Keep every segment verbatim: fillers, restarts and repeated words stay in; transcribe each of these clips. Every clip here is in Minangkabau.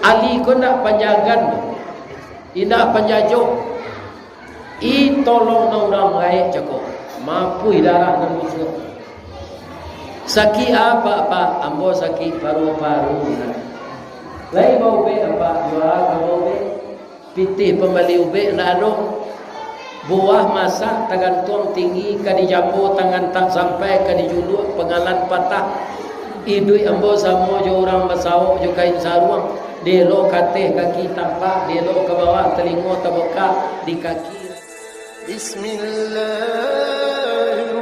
Ali ko ndak panjagan, indak panjajok. I tolong nan urang gaek cako, mapuih darah nan busuak. Sakik apa, Pak? Ambo sakik paru-paru, nah. Lai baubek, Pak? Jua ka baubek. Pitih pambali ubek ndak ado. Buah masak tagantuang tinggi, ka dijambo tangan tak sampai, ka dijuluak pangalan patah. Iduik ambo samo jo urang basaok jo kain saruang, dielo ka ateh kaki tampak, dielo ka bawah talingo tabukak di kaki. Bismillahirrahmanirrahim.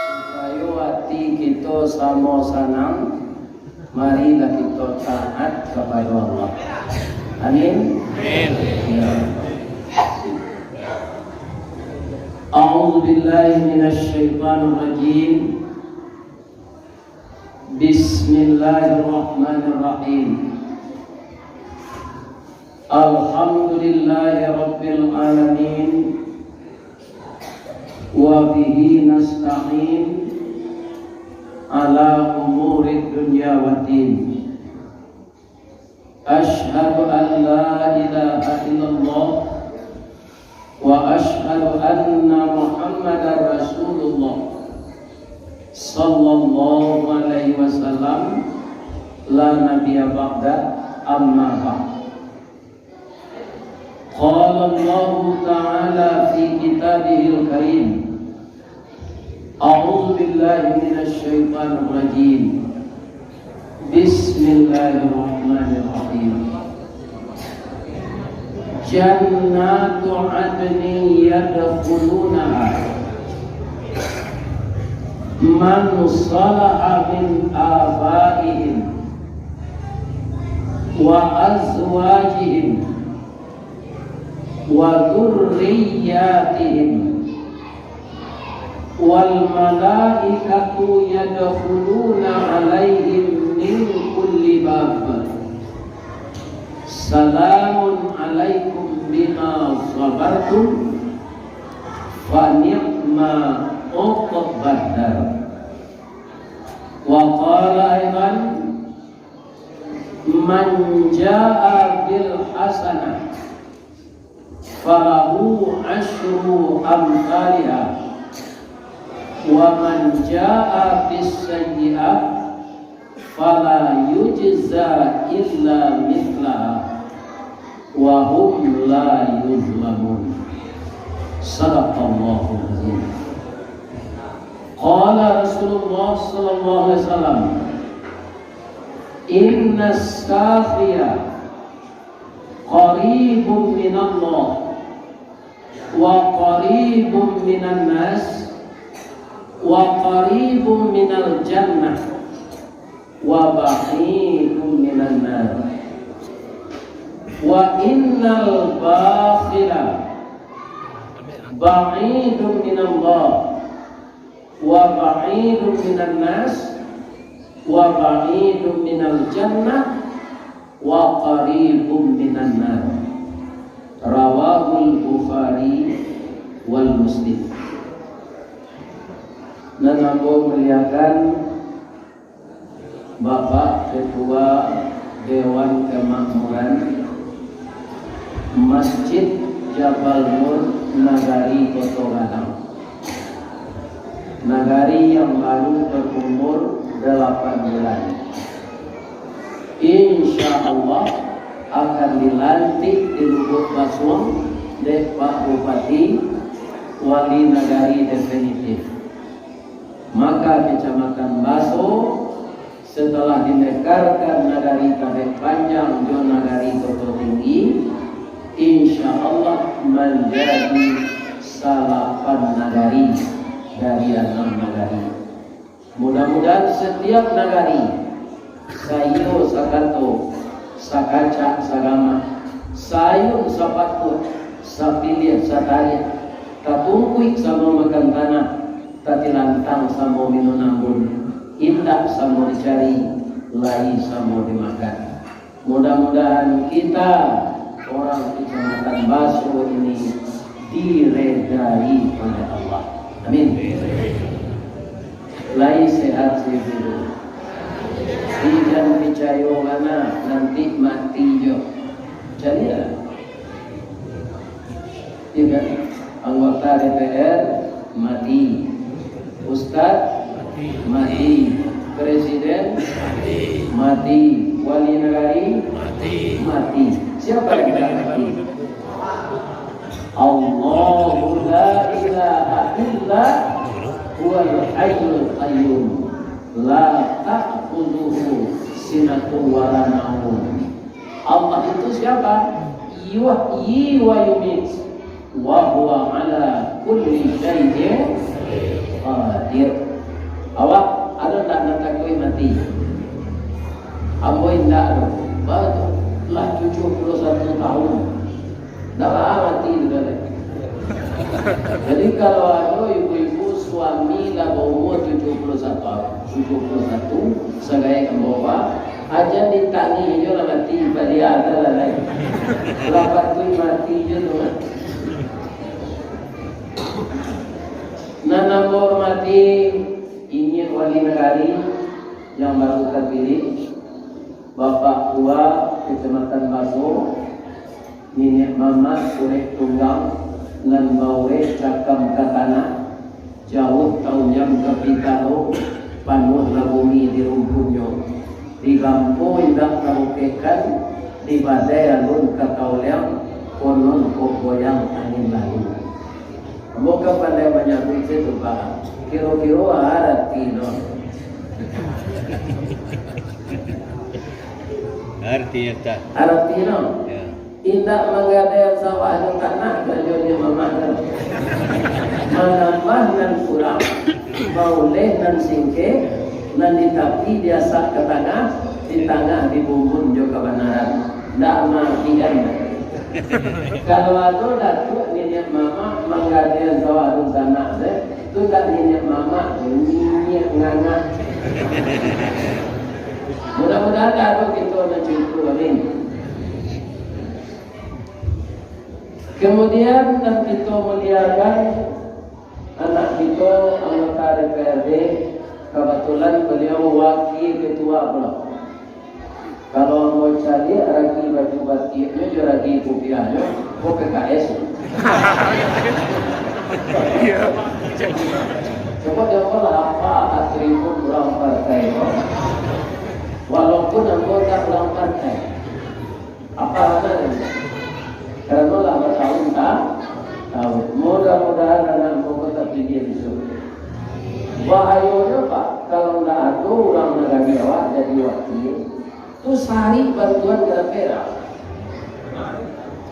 Supayo ati kito samo sanang, marilah kito taat kapado Allah. Amin. Amin. Ya. A'udzubillahi minasyaitonirrajim. Bismillahirrahmanirrahim. Alhamdulillahirabbil alamin. Wa bihi nasta'in ala umurid dunya waddin. Asyhadu an la ilaha illallah wa asyhadu anna Muhammadar Rasulullah sallallahu alaihi wasallam, la nabiyya ba'da, amma ba'd. Qala Allahu ta'ala fi kitabihil karim, a'udzu billahi minasy syaithanir rajim. Bismillahirrahmanirrahim. Jannatu adnin yadkhulunaha man salaha min abaihim wa azwajihim wa dzurriyyatihim, wal malaikatu yadkhuluna alaihim min kulli bab. Salamun alaikum bima sabartum, fa ni'ma uqbad dar. Wa qala aidan, man jaa bil hasanah falahu asyru amthaliha, wa man jaa bis sayyi'ah fala yujza illa mithlaha, wa hum la yuzlamun. Sadaqallahul azim. Qala Rasulullah sallallahu alaihi wasallam, innas sakhiya qaribun minallah, wa qaribun minan nas, wa qaribun minal jannah, wa ba'idun minan nar. Wa innal bakhila ba'idun minallah, wa ba'idun minan nas, wa ba'idun minal jannah, wa qaribun minan nar. Rawahul Bukhari wal Muslim. Nan ambo muliakan, Bapak Ketua Dewan Kemakmuran Masjid Jabal Nur, Nagari Koto Gadang, nagari yang baru berumur delapan bulan, insya Allah akan dilantik di Lubuak Basuang dek Pak Bupati, Wali Nagari definitif. Maka Kecamatan Baso, setelah dimekarkan Nagari Tabek Panjang jo Nagari Koto Tinggi, insya Allah manjadi salapan nagari dari anam nagari. Mudah-mudahan setiap nagari saiyo sakato, sakacak sagamah, saayun sapatuah, sapiliah satariah, tatungkuik samo makan tanah, tatilantang samo minun ambun, indak samo dicari, lai samo dimakan. Mudah-mudahan kita orang Kecamatan Puaso ini diredai oleh Allah. Amin. Lai sehat si Bidu. Ijan picayo bana, nanti mati jo. Caliaklah. Iyo kan? Anggota D P R mati. Ustaz mati. Presiden mati. Wali nagari mati. Siapa yang tidak mati? Allahu la ilaha illa huwal hayyul qayyum. La ta'khudzuhu sinatun wa la naum. Allah itu siapa? Yuhyi wa yumiit. Wa huwa ala kulli syai'in qadir. Awak ado ndak nan takuik mati? Ambo indak doh. Batua, lah tujuah puluah satu tahun. Ndak lah mati tu dah. Jadi, kalau ado ibu-ibu suami lah baumua tujuah puluah satu, tujuah puluah satu, sagaek ambo, Pak, aja ditangih jo lah mati, baliak lah lai. Lah patuik mati jo tu lah. Nan ambo hormati, ingin wali nagari yang baru terpilih, Bapak Tua Kecamatan Baso, niniak mamak urek tunggang, nan baurek cakam ka tanah, jauah taunyam ka pitaro, panuahlah bumi di rumpunnyo. Di gampo indak tarokekan, di badai alun ka tauliang, konon kok goyang angin lalu. Ambo ka pandai manyabuik se tu, Pak. Kiro-kiro aratinyo. Artinyo tak? Aratinyo. Ya. Indak manggadai sawah jo tanah, karajo niniak mamak tu. Manambah nan kurang, mauleh nan singkek, nan di tapi diasak ka tangah, di tangah dibumbun jo kabanaran. Ndak maakian. Kalau ado datuak niniak mamak manggadai sawah dunsanak se, tu ndak niniak mamak, niniak ngangah. Mudah-mudahan ado kito nan cuntuh, amin. Kemudian nan kito muliakan, anak kito anggota D P R D, kebetulan beliau wakil ketua pulo. Kalau ambo caliak ragi baju batiaknyo jo ragi kupiahnyo, ko P K S. Iya. Cubo dek ambo lah apo atribut urang partai ko. Walaupun ambo indak urang partai. Apo nan? Karano lah batahun ta-, tahun. Mudah-mudahan anak ambo ko tapiliah bisuak. Bahayonyo, Pak, kalau ndak ado urang nagari awak jadi wakil, tu sari bantuan ka dapek lah.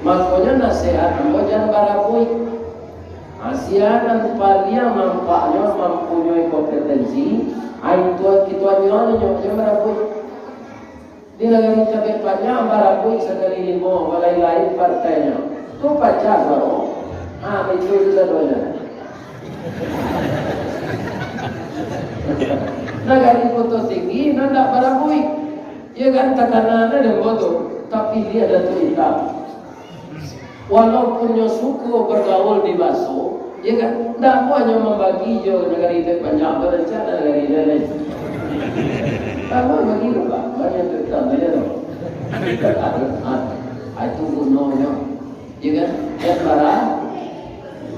Makonyo nasihat ambo jan barabuik. Sia nan paliang nampaknyo mampunyoi kompetensi, ai tuan kituannyo nyo jan barabuik. Di nagari Tabek Panjang barabuik sakali limo, balai-lai partainyo. Tu pacah suaro. Ha, itu tu sadonyo. Nagari Koto Tinggi nan ndak barabuik. Iyo kan, takana dek ambo tu, tapiliah Datuak Itam. Walaupun nyo suko bagaul di Baso, iyo kan, ndak amuah nyo mambagi jo nagari Tabek Panjang, barancak nagari lain. Ndak amuah bagi tu, Pak, banyak tu Itam, banyak tu. Ah, itu gunonyo. Iyo kan? Jan bara-,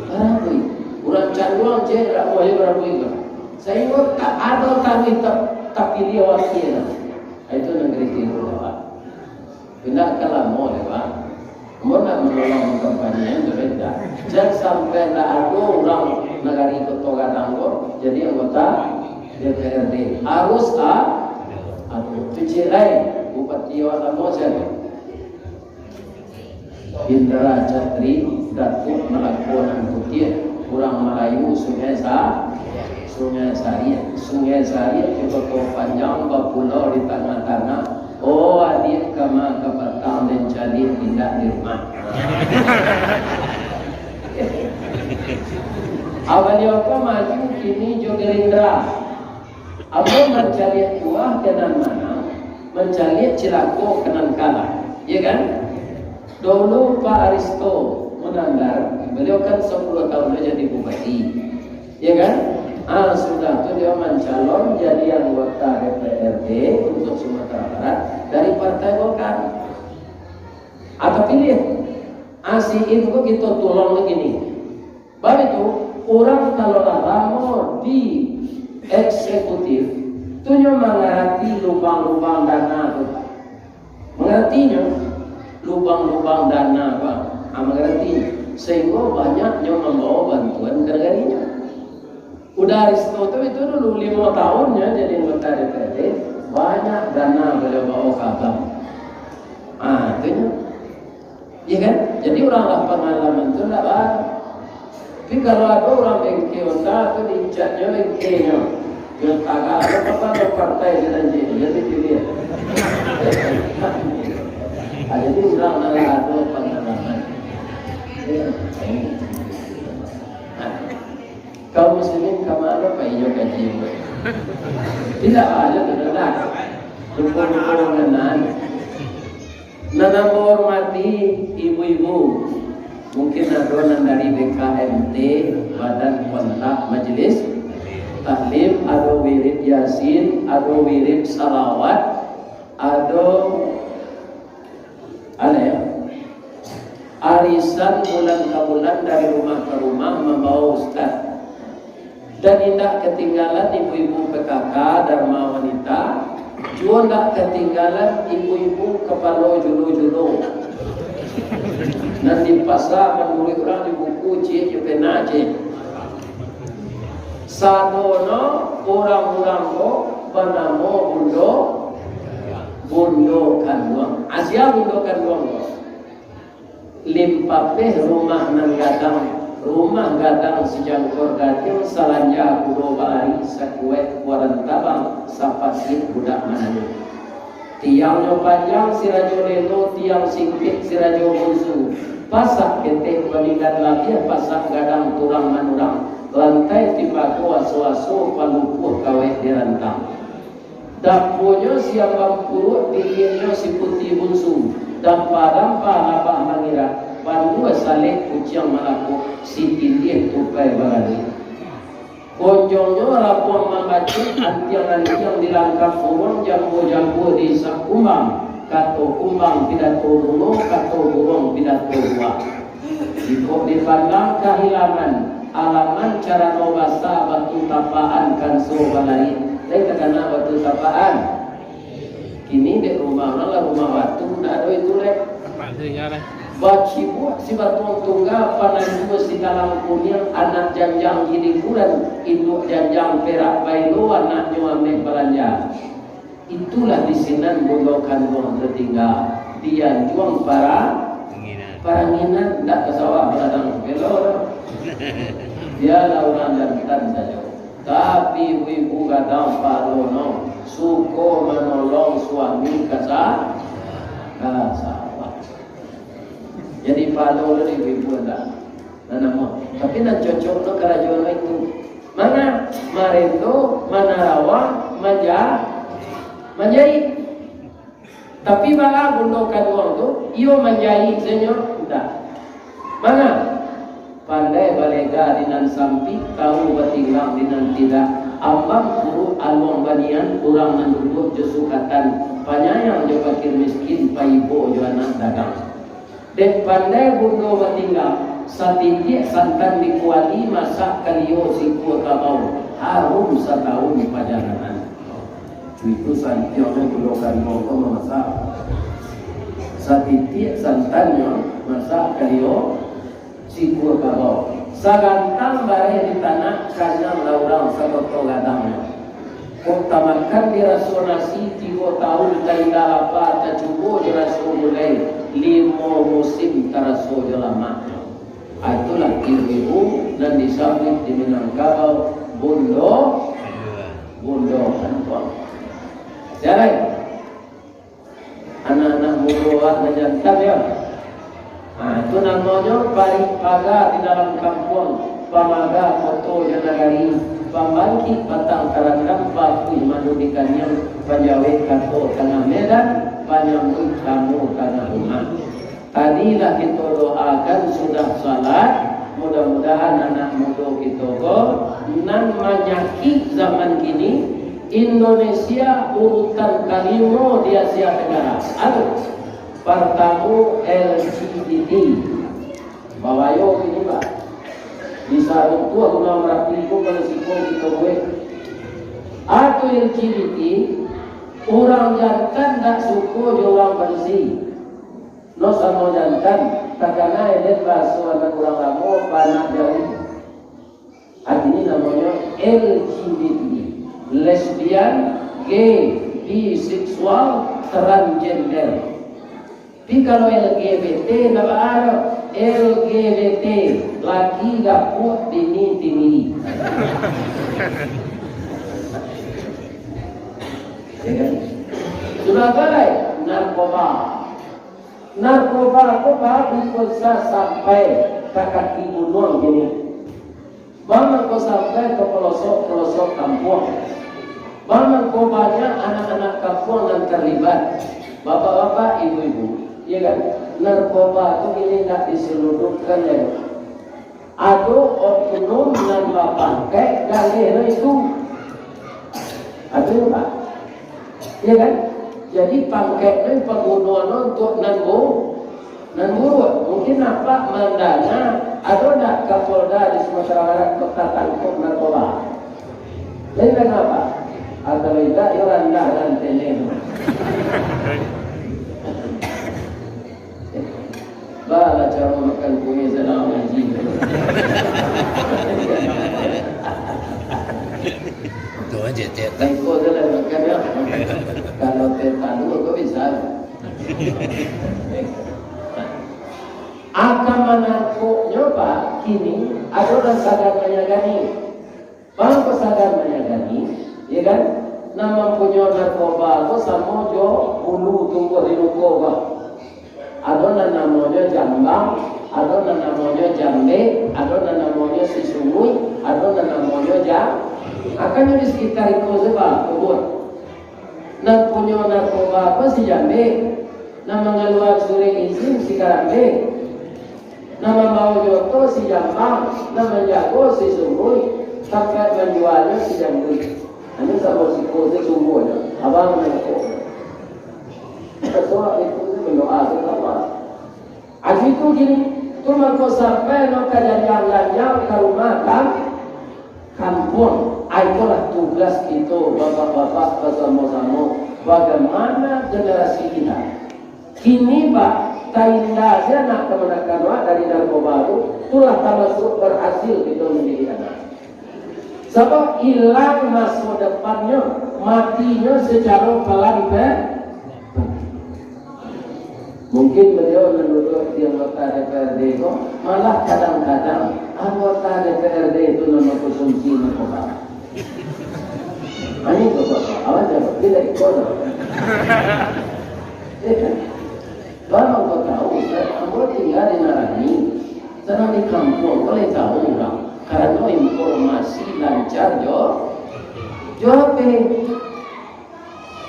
barabuik. Urang Canduang cek, ndak amuah jo barabuik tu. Sainggo tak ado taruih ta-, tapiliah wakil lah. Itu nan kritik tu, Pak. Indak ka lamo deh, Pak. Ambo ndak manolong mangkampanyekan tu, indak. Jan sampai ndak ado urang nagari Koto Gadang ko jadi anggota D P R D. Harus a-, ado. Tu ciek lai, bupati awak lamo sia? Indra Catri, Datuak Malako Nan Putiah, urang Malayu Sungai Sa-, Sungai Sariak. Sungai Sariak di Koto Panjang, bapulau di tangah-tangah. Oh, adiak kama ka patang den caliak indak di rumah. Abah Lio ko maju kini jo Gerindra. Ambo mancaliak tuah ka nan manang, mancaliak cilako ka nan kalah. Iyo kan? Dulu Pak Aristo Munandar, beliau kan sepuluh tahun dia jadi bupati, ya kan? Ah, sudah tu dia mencalon jadi anggota D P R D untuk Sumatera Barat dari Partai Golkar. Ah, tapi lihat, A C I ko kita tolong lagi ni. Bab itu, urang kalau lah lamo di eksekutif, tu nyo mangarati lubang-lubang dana tu. Mangarati nyo, lubang-lubang dana tu, ah, mangarati nyo. Sehingga banyak nyo mambawa bantuan ka nagari nyo. Udah Aristo tu itu dulu limo tahun nyo jadi anggota D P R D, banyak dana baliau bawa ka bank. Ah, itu nyo. Iya kan? Jadi urang lah pangalaman tu ndak baru. Tapi kalau ado urang bengke Honda tu diincaknyo bengkenyo. Yo tagak, ado apa ado partai di Ranjit, jadi pilih. Ah, jadi urang nan lah ado pangalaman. Iya. Nah, kaum muslimin ka mano pai inyo kaji? Tidak ado tu, nah. Lupo-lupo nan Nan ambo hormati ibu-ibu, mungkin ado nan dari B K M T, Badan Kontak Majelis Taklim, ado wirid Yasin, ado wirid salawat, ado, ado, ya, arisan bulan ka bulan dari rumah ka rumah mambawa ustaz. Dan indak katinggalan ibu-ibu P K K Dharma Wanita, juo indak katinggalan ibu-ibu kapalo julo-julo. Nan di pasa manuruik urang di buku ciek jo pena ciek. Sadono urang-urang ko banamo Bundo, Bundo Kanduang. Asia Bundo Kanduang ko. Limpapeh rumah nan gadang, rumah gadang sajangkor gadang, salanja kudo balari, sakuek kuaran tabang, sapasiak budak manangih. Tiangnyo panjang si rajo lelo, tiang singkek si rajo bunsu. Pasak ketek balindan labiah, pasak gadang turang manurang. Lantai timbako aso-aso, palupuah kawek dirantang. Dapuanyo si Ambang Puruak, dingannyo si Puti Bunsu, dampah-dampah labah mangirak, bandua salek kuciang malakok, si tindih tupai barani. Konjongnyo rabuang mambacik, antiang-antiang di langkap buruang, jambu-jambu di isak kumbang, kato kumbang pidato bungo, kato buruang pidato buah. Jikok dipandang kahilaman, alaman carano basa batu tapaan kanso balaik. Lai takana batu tapaan? Kini dek rumah urang lah rumah batu, ndak ado itu lai. Bacibuak si batuang tungga, pananjua si talang kuniang, anak janjang giliburan, induak janjang perak bailo, anaknyo ameh balanja. Itulah di sinan Bundo Kanduang tatingga, di anjuang para-, Paranginan. Paranginan, ndak ka sawah baladang, belo doh. Bialah urang jantan sajo. Tapi ibu-ibu gadang pahalo no, suko manolong suami ka sa-, ka sawah. Jadi pahalo lo ibu-ibu ndak. Nan namo. Tapi nan cocok tu karajo itu. Mana? Marendo, manarawang, manja-, manjahit. Tapi baa Bundo Kanduang tu, iyo manjahit sajo, indak. Mana? Pandai balega di nan sampik, tahu batinggang di nan tidak. Ambang Puruak Aluang Banian, urang nan duduak jo sukatan, panyayang jo pakir miskin, paibo jo anak dagang. Dek pandai Bundo batingga, satitiak santan di kuali, masak kalio sikua kabau, harum satahun pajalanan. Itu santiangnyo Bundo Kanduang ko mamasak. Satitiak santannyo, masak kalio sikua kabau. Sagantang bareh di tanah, kanyang lah urang sakoto gadangnyo. Kok tamakan di raso nasi, tigo tahun taindak lapa, tacubo jo raso gulai, limo musim taraso jo lamaknyo. Ah, itulah ibu-ibu nan disabuik di Minangkabau, Bundo, Bundo Kanduang. Sia lai? Anak-anak mudo awak nan jantan, yo. Ha, itu namonyo parik paga di dalam kampuang, pamaga koto jo nagari, pambangkik batang tarandam, papuih madu di kaniang, panjawek kato tangah medan, panyambuik tamu tangah rumah. Tadi lah kito doakan sudah salat, mudah-mudahan anak mudo kito ko nan manyakik zaman kini, Indonesia urutan kalimo di Asia Tenggara. Ado, partamo L G B T. Babayo kini, Pak. Bisa runtuah rumah marapi ko kalau siko kito buek. Atau L G B T, urang jantan ndak suko jo urang padusi. No samo jantan, takana eden bahaso anak urang lamo, banak jauah. Artinyo namonyo L G B T, lesbian, gay, biseksual, transgender. Tapi kalau L G B T ndak baa doh, L G B T, laki gapuak, bini tinggi. Ya kan? Sudah tu lai, narkoba. Narkoba ko baru bisa sampai ka kaki gunuang kini. Bamangko sampai ka palosok-palosok kampuang. Bamangko banyak anak-anak kampuang nan tarlibat. Bapak-bapak, ibu-ibu, ya kan? Narkoba tu kini nak diseludupkan, ya. Ado oknum nan bapangkek galeh lo itu. Ado, Pak. Ya kan? Jadi, pangkek tu pagunoan untuak nan bu-, nan buruak. Mungkin Apak mandanga, ado ndak Kapolda di Sumatera Barat kok tatangkok narkoba? Lain dengan apa? Atau indak, yo randah dan teneng. Balah caro makan kuih sadang ngaji. Itu aja, Cek. Tengko je lah makan, ya. Kalau teh talu, kok bisa? Aka manangkoknyo, Pak, kini ado nan sagan manyagani. Bang pasagan manyagani, ya kan? Nan mampunyoi narkoba tu samo jo bulu tumbuah di muko, Pak. Ado nan namonyo jambang, ado nan namonyo jambek, ado nan namonyo sisungui, ado nan namonyo ja-, akan di sekitar iko se, Pak, kubur. Nan punyo narkoba ko si jambek, nan mangalua surek izin si karambek, nan mambao joto si jambang, nan manjago si sungui, tampek manjualnyo si jambek. Hanyo samo siko se sungguahnyo, abang nan ko. Kito itu berdoa ka Allah. Aju itu gini, tu mangko sampai no ka janjang-janjang ka rumah kam-, kampuang. Ai, itulah tugas kito, bapak-bapak, basamo-samo, bagaimana generasi kita. Kini, Pak, tainda se anak kamanakan, Pak, dari narkoba tu, itulah tamasuak berhasil kito mandidik anak. Sabab ilang maso depannyo, matinyo sacaro palan pe-, Mungkin baliau nan duduak di anggota D P R D ko, malah kadang-kadang anggota D P R D tu nan mangkonsumsi narkoba. Ani ko, Bapak, awan jawab, tidak ikut. Ya kan? Baru kau tahu, Ustaz, ambo tinggal di Narani, sadang di kampuang, boleh tahu urang. Karano informasi lancar jo, jo H P.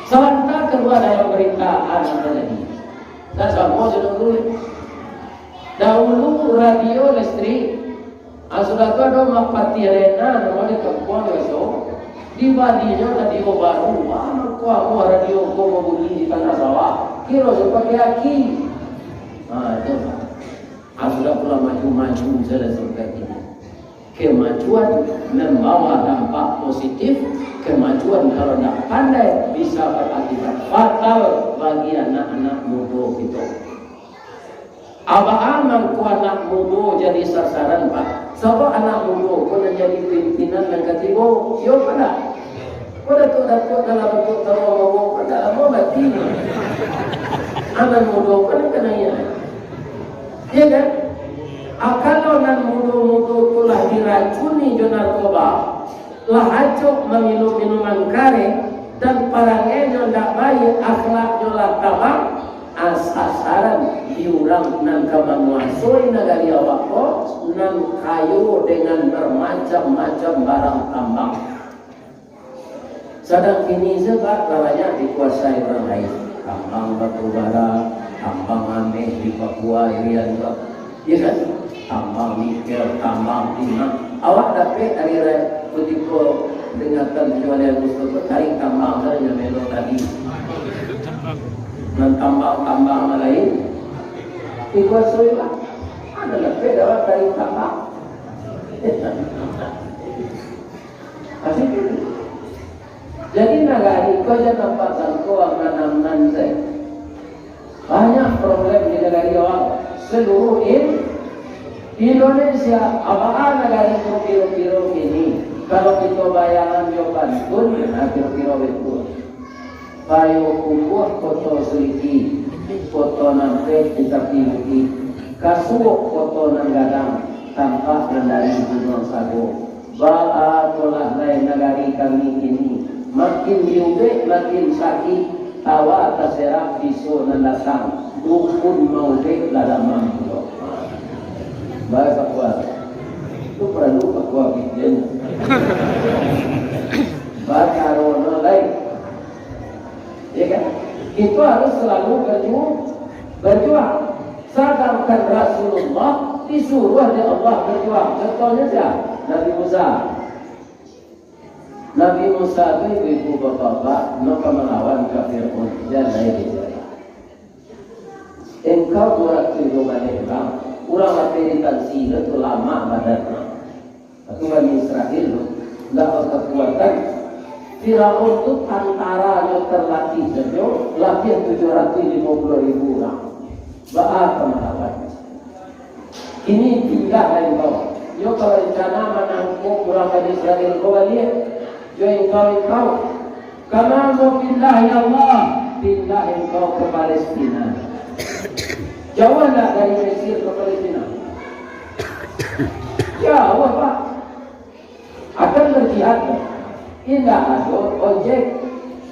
Sabanta kalua dalam barita, ah, nan tajadi. Ndak samo jo dahulu. Dahulu radio listrik, ah, sudah tu ado Mapati Arena, namo di kampuang biaso. Dibalinyo radio baru, ah, mako amuah radio ko babunyi di tangah sawah. Kiro se pakai aki. Ah, itu. Ah, sudah pulang maju-maju sajo sampai kini. Kemajuan membawa dampak positif, kemajuan kalau ndak pandai bisa berakibat fatal bagi anak-anak mudo kito. Abaa mangko anak mudo jadi sasaran, Pak? Sabab anak mudo ko nan jadi pimpinan nan katigo, iyo kan ndak? Ko datuak-datuak dalam bantuak tawa mawok, kan ndak lamo mati. Anak mudo ko nan kanai. Iya kan? Ah, kalau nan mudo-mudo tu lah diracuni jo narkoba, lah acok maminum minuman kareh, dan parangainyo ndak baik, akhlaknyo lah tabang, ah, sasaran di urang nan ka manguasoi nagari awak ko, nan kayo dengan bermacam-macam barang tambang. Sadang kini se, Pak, lah banyak dikuasai urang lain. Tambang batu bara, Tambang ameh di Papua irian ko. Iyo kan? Tambang nikel, tambang timah. Awak dapek ari rai kutiko peringatan tujuh baleh Agustus ko, tarik tambang sajo melo tadi. Nan tambang-tambang nan lain, ikuasoi lah. Ado dapek awak tarik tambang. Asik itu. Jadi nagari ko jan nampak sangko angan-angan sajo. Banyak problem di nagari awak. Seluruh in-, Indonesia, apo nagari ko kiro-kiro kini? Kalau kito bayangan jo pantun, nah, kiro-kiro baitu. Payokumbuah Koto Seliki, koto nan pek di tapi bukik, Kasuok koto nan gadang, tampak nan dari Gunuang Sago. Baa kolah lai nagari kami kini, makin diubek makin sakik, tawa taserak biso nan datang, dukun maubek lah damam pulo. Baa pakua, tu paralu pakua pikian. Baa karono lai. Ya kan? Kita harus selalu berju-, berjuang. Sadangkan Rasulullah disuruh dek Allah berjuang. Contohnya sia? Nabi Musa. Nabi Musa tu, ibu-ibu, bapak-bapak, no ka malawan ka Fir'aun. Jan lai dijalan. Engkau burak tu ibu balik bang. Urang lapeh di tansi tu lamak badan. Atu Bani Israel tu, indak bakakuatan. Firaun tu tantaranyo tarlatih sajo, labiah tujuah ratuih limo puluah ribu urang. Baa ka malawan? Kini pindah lai engkau. Nyo ka rencana manangkok urang Bani Israel ko baliak. Jo engkau-engkau. Ka ma mau pindah, ya Allah? Pindah engkau ka Palestina. Jauah ndak dari Mesir ka Palestina? Jauah, Pak. Akan berjihad, indak ado ojek,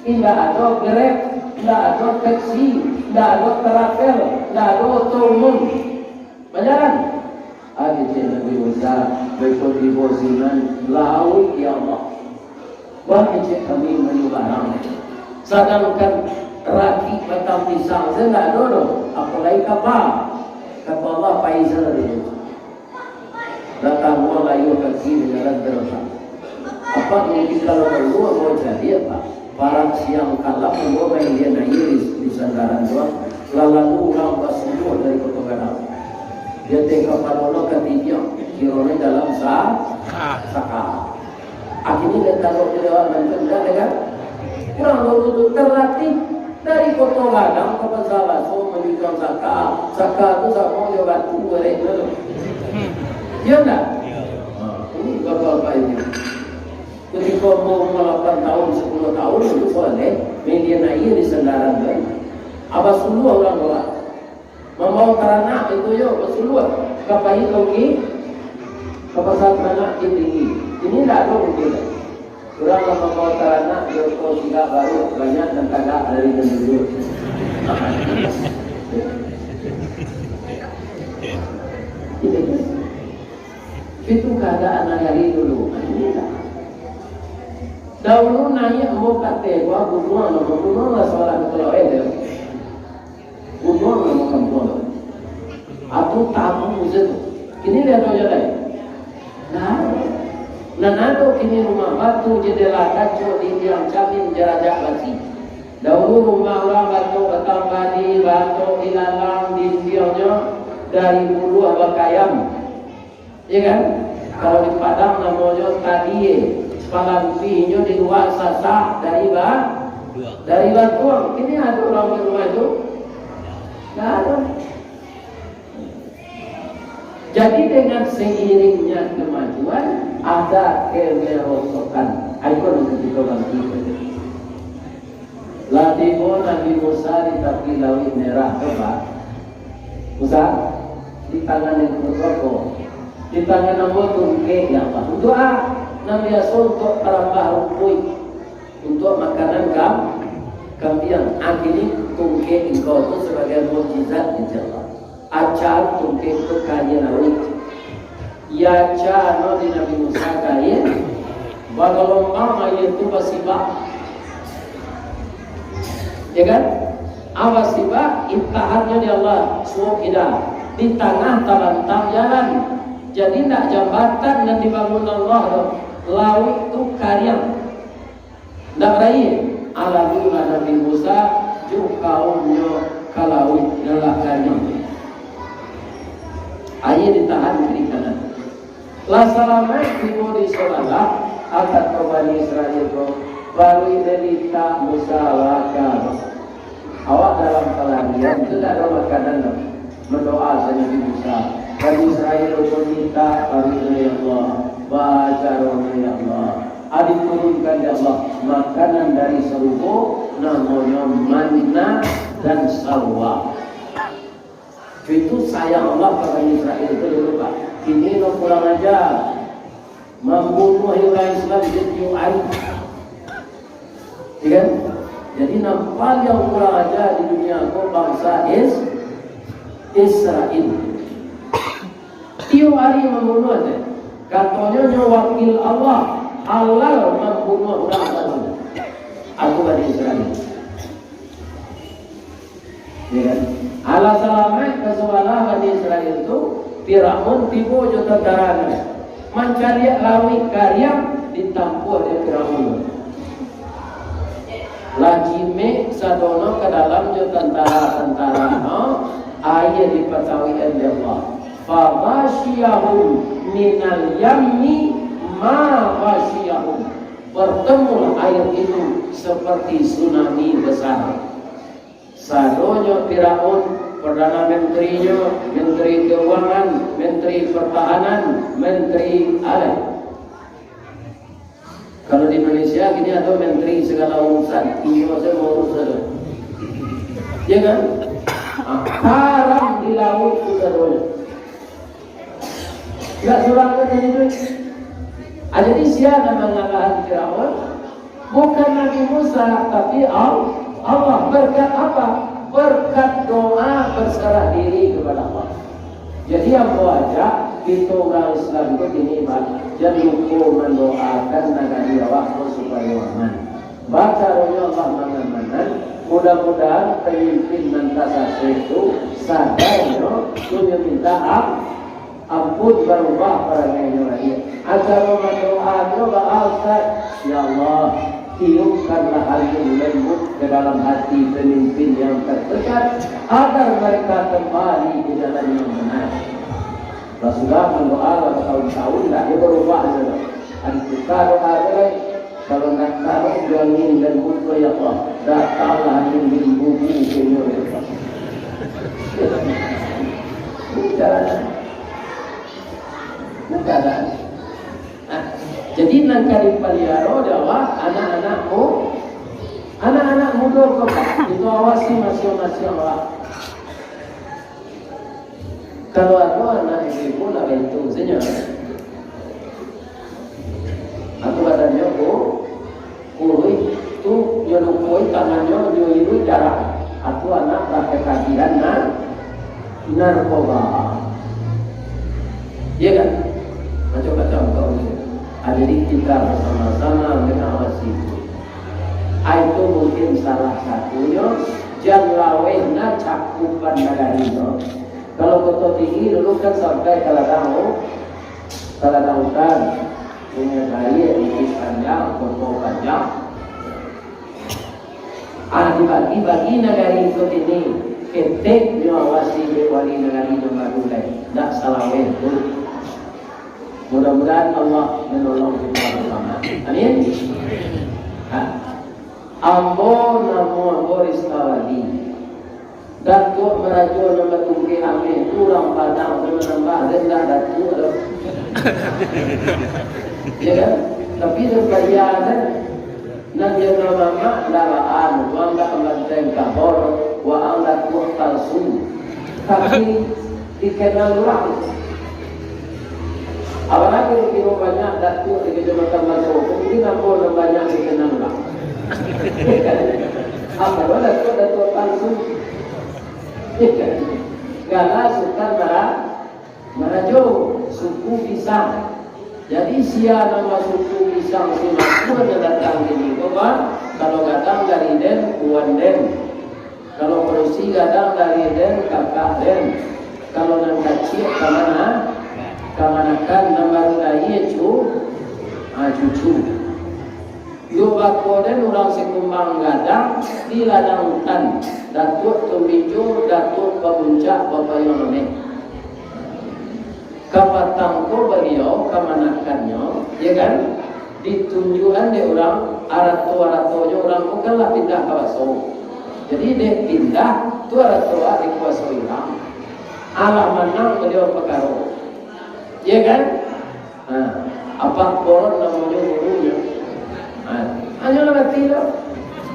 indak ado Grab, indak ado taksi, indak ado travel, indak ado oto umum. Bajalan. Ah, kecek Nabi Musa, beko tibo sinan, lauik, ya Allah. Wah, kecek kami manyubarang. Sadangkan rakik batang pisang sajo indak ado doh, apolai kapa. Kato Allah, pai sajo dulu. Datang urang layua kaki di jalan taruih. Apak mungkin kalau kaluar mau jadi apak? Parak siang kalam, ambo main lian aia di, di sandaran tu, lalu urang basuluah dari Koto Gadang. Di ateh kapalo lo katidiang, kironyo dalam sa-, saka. Akhirnyo dia taruh di lewat bantuan, indak, kan? Urang dulu tu terlatih dari Koto Gadang ka Pasar Baso manjujung saka. Saka tu samo jo batu, barek tu. Iyo ndak? Ha, ini bapak-bapak ini. Kutiko ambo umua lapan taun, sapuluah taun, itu soleh, main lian aia di sandaran tu, eh. Abah suluah urang tu lah. Mambawa taranak itu yo, basuluah. Ka pai ka uki, ka pasar taranak di tinggi. Ini ndak ado mungkin. Urang lah mambawa taranak, yo ko tidak baru, banyak nan tagak dari nan dulu. Itu keadaan nagari dulu. Dahulu naiak ambo ka ateh, buah gunuang, namo gunuang lah sawalah ka pulau, eh, dah. Gunuang namo kampuang tu. Atu tamu je tu. Kini dia ado je lai. Nah, nan ado kini rumah batu, jendela kaco, dindiang camin, jarajak basi. Dahulu rumah urang batok batambah di batok ilalang dindiangnyo dari buluah bakayam. Iya kan? Kalau di Padang namonyo tadie, palampihnyo di lua sasak dari ba-, dari batuang. Kini ado urang di rumah itu? Ndak ado. Jadi dengan seiringnya kemajuan, ada kemerosotan. Ayo, nanti kita bangkit. Lah tibo Nabi Musa di tapi Lauik Merah tu, Pak. Musa, di tangan yang kedua ko. Di tangan ambo tungkek, ya Allah. Untuak a, nan biaso untuak tarambah rumpuik. Untuak makanan kam-, kambiang. Akhirnyo tungkek engkau tu sabagai mukjizat di Allah. Acan tungkek tu ka aia lauik. Acan no di Nabi Musa ka aia, bagalombang aia tu basibak. Ya kan? Awas sibak, intahannyo di Allah, suok kida. Di tangah talantang jalan. Jadi, ndak jambatan nan dibangun Allah tu. Lauik tu kariang. Ndak baraia. Alalulah Nabi Musa jo kaumnyo ka lauik nan lah kariang. Aia ditahan kiri kanan. Lah salamaik tibo di sabalah, kato Bani Israel ko, baru derita Musa laka. Awak dalam palarian tu tak ada makanan tu. Mandoa sajo Nabi Musa. Bani Israel ko minta, baru, ya Allah, bacaronyo ya Allah. Diturunkan ya Allah makanan dari sarugo, namonyo manna dan salwa. Itu sayang Allah ka Bani Israel tu dulu, Pak. Kini lo kurang aja. Mambunuah urang Islam di tiok ari. Ya kan? Jadi, nan paliang kurang aja di dunia ko bangsa Is-, Israel. Tiok ari mambunuah tu. Katonyo nyo wakil Allah, halal mambunuah urang Islam. Aku Bani Israel. Ya kan? Alah salamaik ka sabalah Bani Israel tu, Firaun tibo jo tantaranyo. Mancaliak lauik kariang ditampuah dek Firaun. Lah jimek sadono ka dalam jo tantara-tantaranyo, aia dipatawikan dek Allah. Fa ghasyiyahum minal yammi ma ghasyiyahum. Bertemulah air itu seperti tsunami besar. Sadonyo Firaun, Perdana Menterinyo, Menteri Keuangan, Menteri Pertahanan, Menteri alai. Kalau di Indonesia kini ado menteri segala urusan, inyo sajo mauruih sajo. Ya kan? Ah, karam di lauik tu sadonyo. Ndak surang pun jadi duit. Ah, jadi sia nan mangalahan Firaun? Bukan Nabi Musa, tapi Al-, Allah. Berkat apa? Berkat doa berserah diri kepada Allah. Jadi, ambo ajak kito urang Islam tu kini, Pak, jan lupo mandoakan nagari awak ko supayo aman. Bacaronyo Allah mangamanan, mudah-mudahan pamimpin nan tasasek tu sadarnyo, tu nyo minta am-, ampun, barubah parangainyo baliak. Acara mandoanyo baa, Ustaz? Ya Allah, tiupkanlah angin lembut ke dalam hati pemimpin yang terdekat, agar mereka kembali ke jalan yang benar. Lah sudah mandoa lah batahun-tahun, ndak ado barubah nyo. Ado tukar doa tu lai. Kalau nak taruh jo angin lembut ko, ya Allah, datanglah angin limbubu ko, ya Allah. Bukan. Bukan. Nah, jadi nan ka dipaliaro dek Allah, anak-anak mu-, anak-anak mudo ko, Pak. Itu awasi masiang-masiang, Pak. Kalau ado anak ibu-ibu, lah baitu sajo. Aku badanyo ku-, kuruih tu, nyo lukoi tangannyo, nyo iruih darah. Aku anak bakatagihan na-, narkoba. Iya kan? Macam-macam kau ni. Ah, jadi kita bersama-sama mengawasi itu. Ah, itu mungkin salah satunyo, jan laweh na cakupan nagari tu. Kalau Koto Tinggi dulu kan sampai ka ladang, ka ladang hutan, Sungai Baia, Bukik Panjang, Koto Panjang. Ah, dibagi-bagi nagari ko kini, ketek nyo awasi dek wali nagari nan baru lai, ndak salaweh tu. Mudah-mudahan Allah menolong kita bersama. Amin. Ha. Ambo, namo ambo Rista Wali. Datuak Marajo nan batungkek ameh tu urang Padang, tu manambah rendah Datuak tu. Ya kan? Tapi nan bayia kan? Nan jaga mamak ndak baa, wa ang dak mambanteng kabor, wa ang Datuak palsu. Tapi dikenal urang. Apalagi kiro banyak Datuak di Kecamatan Baso, mungkin ambo nan banyak dikenal urang. Apa lo Datuak, Datuak palsu? Gala Sutan Mara-, Marajo, suku Pisang. Jadi, sia nan basuku Pisang si Matua nan datang di siko, Pak, kalau gadang dari den, wan den. Kalau padusi gadang dari den, kakak den. Kalau nan kaciak kamana? Kamanakan. Nan baru lahia cu-, ah, cucu. Yo bako den urang Sikumbang gadang di ladang utan, Datuak Tumbijo, Datuak Pabuncak, Bapayuang Ameh. Kapatang ko baliau kamanakannyo, ya kan, ditunjuakan dek urang, arato-aratonyo urang ko kan lah pindah ka baso. Jadi, dek pindah, tu arato ah dikuasoi urang. Alah manang baliau pakaro. Ya kan? Ha, Apak Boron namonyo gurunyo. Ha, hanyolah mati tu.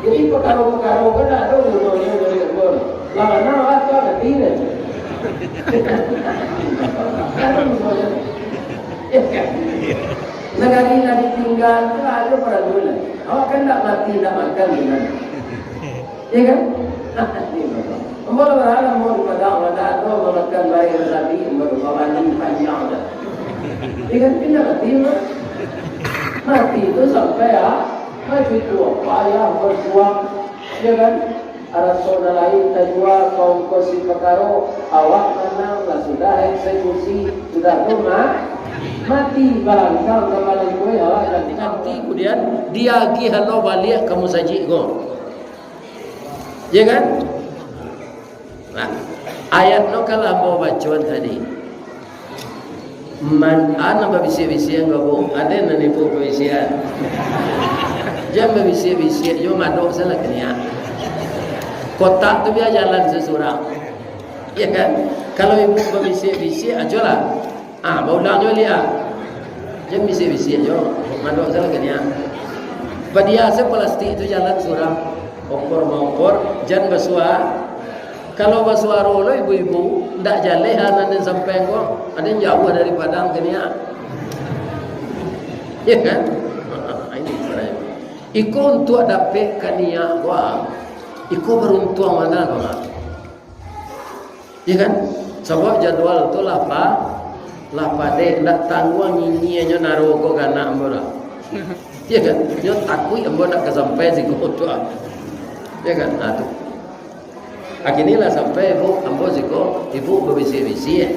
Jadi, pakaro-pakaro ko ndak ado gunonyo dari kebun. Lah mana awak tu mati dah. Ndak ado gunonyo. Ya kan? Nagari lah ditingga tu lah ado paralu lah. Awak kan ndak mati, ndak makan, kan? Iya kan? Ambo lah baralam, ambo di padang, lah tak ado, ambo makan bae, lah tadi, ambo tu bawani panjang dah. Iya kan? Pindah mati, mah. Mati tu sampai, ah, maju tu, payah berjuang, iya kan? Arato nan lain tajua, kaum ko si pakaro, awak manang lah sudah eksekusi, sudah tu, ma-, mati balangkang ka balai kue, awak kan mati, kemudian diagih lo baliak ka musajik ko. Ya kan? Nah, ayat no kan lah ambo bacoan tadi. Man, ah, nan babisiak-bisiak ko, Bu? Ado nan ibu babisiak? Jan babisiak-bisiak jo, madok salah kaniak. Kotak tu bia jalan sasurang. Ya kan? Kalau ibu babisiak-bisiak, ajolah. Ah, baulang jo liak. Jan bisiak-bisiak jo, madok salah kaniak. Padia se plastik tu jalan surang. Okor maokor, jan basua-, kalau basuaro lo ibu-ibu, ndak jaleh ha nan den sampaian ko, aden jauah dari Padang kaniak. Ya kan? Ini sebenarnya. Iko untuak dapek kaniak ko, ah. Iko baruntuang bana ko, ah. Ya kan? Sabab jadwal tu lah pa-, lah padek, ndak tangguang nyinyianyo naro ko ka anak ambo lah. Ya kan? Nyo takuik ambo ndak ka sampai siko tu, ah. Ya kan? Nah, tu. Akini lah sampai ibu, ambo siko, ibu babisiak-bisiak.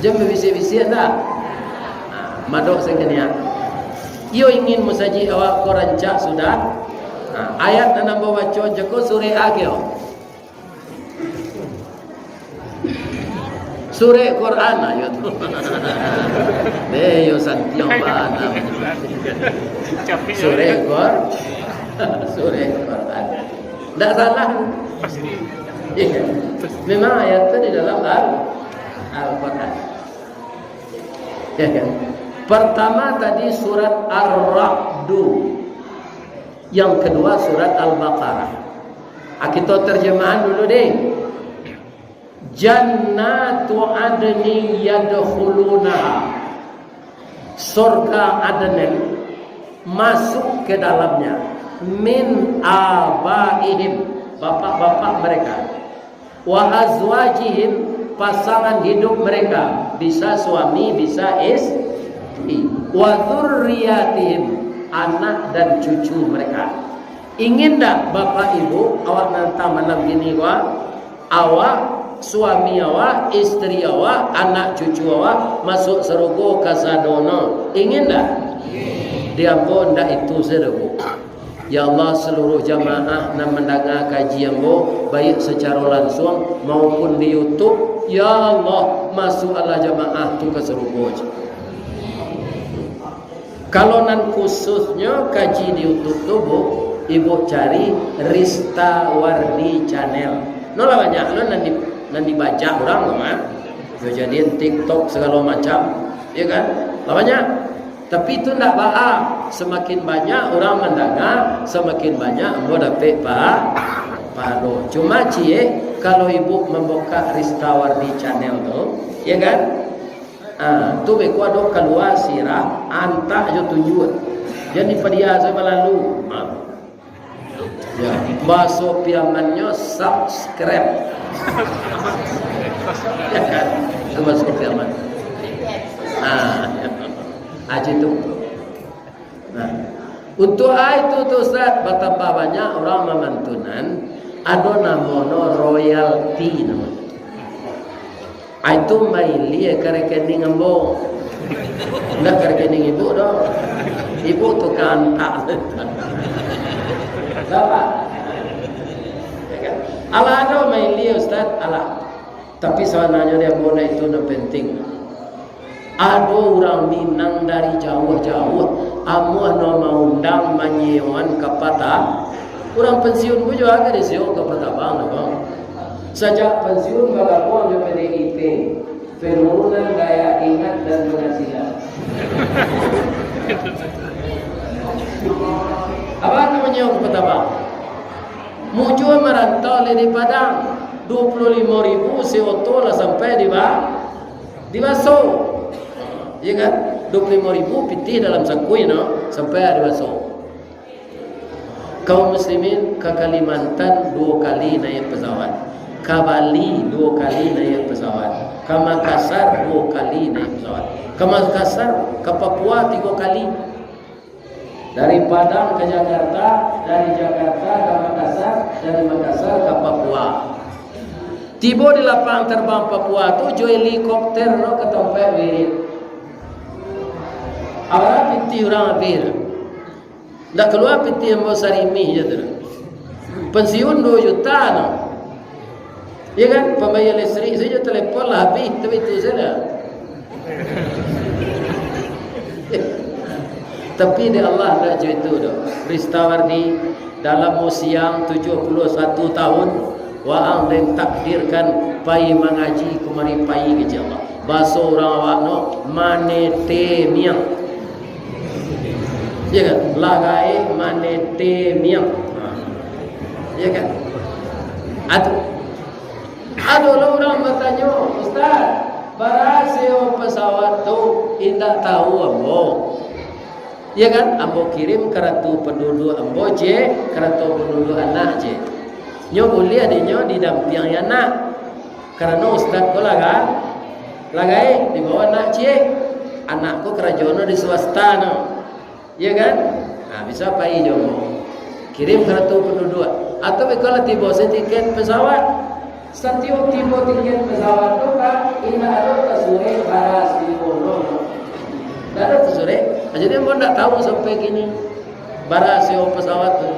Jan babisiak-bisiak ndak? Nah, madok se kaniak. Iyo ingin musajik awak ko rancak sudah. Nah, ayat nan ambo baco jeko surek a kio. Surek Quran, ayo tu. Eh, yo santiang bana. Surek Qur-, surek Quran. Ndak salah. Iya. Memang ayat tu di dalam Al-, Al-Quran. Ya kan? Pertama tadi surat Ar-Ra'du. Yang kedua surat Al-Baqarah. Ah, kito terjemahan dulu deh. Jannatu adnin yadkhulunaha. Surga Aden masuk ke dalamnya. Min abaihim, bapak-bapak mereka. Wa azwajihim, pasangan hidup mereka, bisa suami, bisa istri. Wa dzurriyyatihim, anak dan cucu mereka. Ingin ndak bapak ibu awak nan tah malam kini ko, awak, suami awak, istri awak, anak cucu awak masuk sarugo kasadonyo? Ingin ndak? Di ambo ndak itu sajo, Bu. Ya Allah, seluruh jamaah nan mandanga kaji ambo, baik sacaro lansuang maupun di YouTube, ya Allah, masuaklah jamaah tu ka sarugo. Kalau nan khususnyo kaji di YouTube tu, Bu, ibu cari Rista Wardi Channel. No lah banyak no nan di, nan dibajak urang tu mah. Yo jadian TikTok sagalo macam, ya kan? Lah banyak. Tapi tu ndak baa, samakin banyak urang mandanga, samakin banyak ambo dapek pa-, pahalo. Cuma ciek, kalau ibu mambukak Rista Wardi Channel tu, ya kan? Ah, tu beko ado kalua sirah, antak jo tunjuak. Jan dipadia sajo balalu. Ah. Ya, bahaso Piamannyo subscribe. Ya kan? Itu bahaso Piaman. Ah, ya. Ah, cik tu. Nah. Untuak a itu tu, Ustaz, batambah banyak urang mamantunan, ado namono royalti namonyo. A itu mailia ka rekening ambo. Indak ka rekening ibu doh. Ibu tukang antak. Alah. Ya kan? Alah ado mailia, Ustaz, alah. Tapi sabananyo di ambo ndak itu nan penting. Ado urang Minang dari jauah-jauah, amuah no maundang manyewoan kapatah. Urang pensiun ko juo ka disewo kapatah bang, bang. Sajak pensiun bagabuang jo P D I P, penurunan daya ingat dan penghasilan. Apo tu manyewo kapatah bang? Mujua marantau lai di Padang, duo puluah limo ribu sewa oto lah sampai di ba-, di Baso. Iya kan? Duo puluah limo ribu pitih dalam saku, no, sampai di Baso. Kaum muslimin ka Kalimantan duo kali naiak pesawat. Ka Bali duo kali naiak pesawat. Ka Makassar duo kali naiak pesawat. Ka Makassar, ka Papua tigo kali. Dari Padang ka Jakarta, dari Jakarta ka Makassar, dari Makassar ka Papua. Tibo di lapang terbang Papua tu, jo helikopter no ka tampek wirid. Awak pitih urang abih. Ndak kalua pitih ambo sarimih je tu. Pensiun duo juta no. Ya kan? Pambayia listrik sajo, telepon lah abih, tapi itu sajo. Tapi dek Allah ndak jo itu doh. Ristawardi, dalam usia tujuah puluah satu tahun, waang den takdirkan pai mangaji kumari, pai ka Allah. Baso urang awak no, manete miang. Ya kan? Lah gaek manete miang. Ha. Ya kan? Atu. Ado lo urang batanyo, "Ustaz, bara sewa pesawat tu?" Indak tahu ambo. Ya kan? Ambo kirim karatu panduduak ambo je, karatu panduduak anak je. Nyo buliah dek nyo didampiangi anak. Karano ustaz ko lah ga-, lah gaek, dibawa anak ciek. Anak ko karajo no di swasta no. Iya kan? Nah, bisa pai jo. Kirim karatu panduduak. Atau kalau tibo se tiket pesawat. Satiok tibo tiket pesawat tu, Pak, indak ado tasurek bara sewa no. Indak ado tasurek. Jadi, ambo ndak tahu sampai kini bara sewa pesawat tu.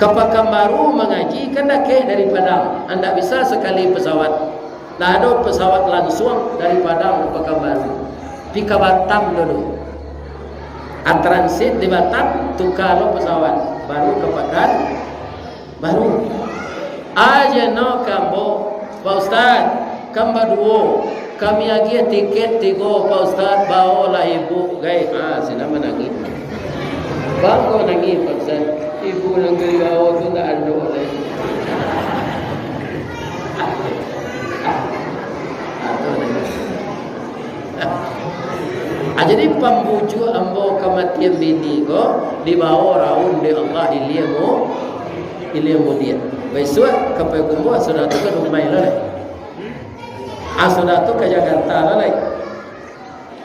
Ka Pakanbaru mangaji kan dakek dari Padang, indak bisa sakali pesawat. Lah ado pesawat lansuang dari Padang ka Pakanbaru. Pi ka Batam dulu. Ah, transit di Batam, tuka lo pesawat, baru ka Pakanbaru. Aja no ka ambo, "Pak Ustaz, kan baduo, kami agiah tiket tigo, Pak Ustaz, baolah ibu," gai. Ha, sinan manangih. Bangko nangih, Pak Ustaz. Ibu nan ka dibawo tu ndak ado lai. Ah, tu nangih. Ah, jadi pambujuak ambo kamatian bini ko, dibawo raun dek Allah ilia mu-, ilia mudiak. Bisuak ka Payakumbuah, sudah tu ka Dumai lo lai. Ah, sudah tu ka Jakarta lo lai.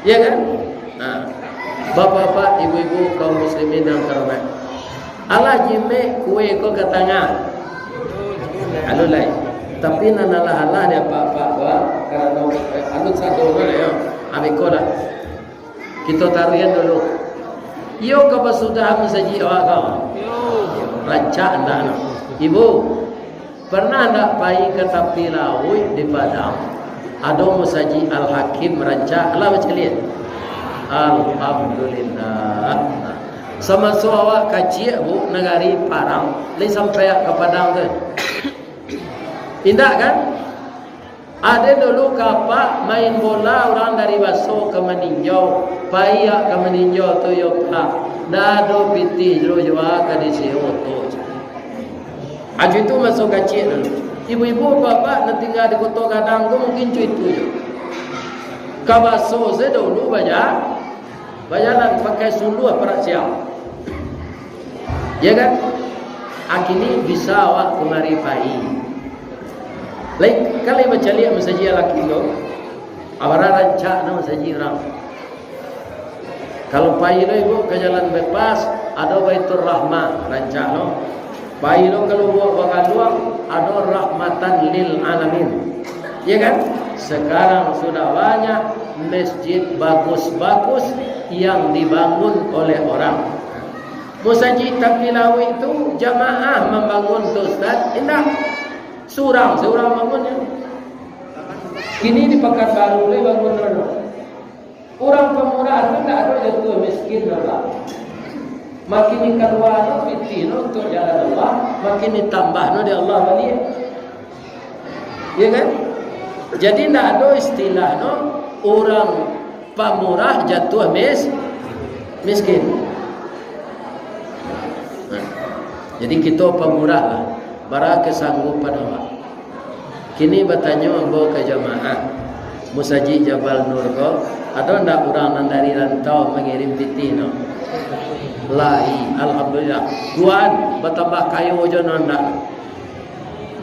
Iya kan? Nah, bapak-bapak, ibu-ibu, kaum muslimin yang terhormat. Alah jimek kue ko ka tangah. Alun lai. Tapi nan alah-alah di apak-apak ko, karano, eh, alun sado ko lah, yo. Abih ko lah. Kito taruihan dulu. Iyo ka basudah masajik awak ko. Rancak ndak no. Ibu, pernah ndak pai ka tapi lauik di Padang? Ado masajik Al-Hakim rancak. Lah bacaliak? Alhamdulillah. Samaso awak kaciak, Bu, nagari Parang, lai sampai ka Padang tu? Indak kan? Ado dulu ka apak main bola, urang dari Baso ka Maninjau, pai ka Maninjau tu yo, Pak, ndak ado pitih jo jua ka disewo oto. Ajo itu maso kaciak dulu. Ibu-ibu, bapak nan tingga di Koto Gadang tu mungkin co itu jo. Ka Baso se dulu baja-, bajalan pakai suluah parak siang. Ya kan? Akini bisa awak kumari pai. Lai, kan lai bacaliak masajik Al-Hakim tu. Abara rancak no masajik urang. Kalau pai lo ibu ka Jalan Bypass, ado Baitur Rahmah, rancak lo. Pai lo ka Lubuak Bagaluang, ado Rahmatan lil Alamin. Ya kan? Sekarang sudah banyak masjid bagus-bagus yang dibangun oleh orang. Musajik tapi lauik tu jamaah mambangun tu, Ustaz? Indak. Surang, surang bangunnyo. Kini di Pakanbaru lai bangun tu. Urang pamurah tu ndak ado jatuah miskin doh, Pak. Makin dikalua no pitih no untuak jalan Allah, makin ditambah no dek Allah baliak. Ya kan? Jadi ndak ado istilah no urang pamurah jatuah mis-, miskin. Nah, jadi kito pamurah lah, bara kasanggupan awak. Kini batanyo ambo ka jamaah Musajik Jabal Nur ko, ado ndak urang nan dari rantau mangirim pitih no? Lai, alhamdulillah. Duaan batambah kayo jo no ndak.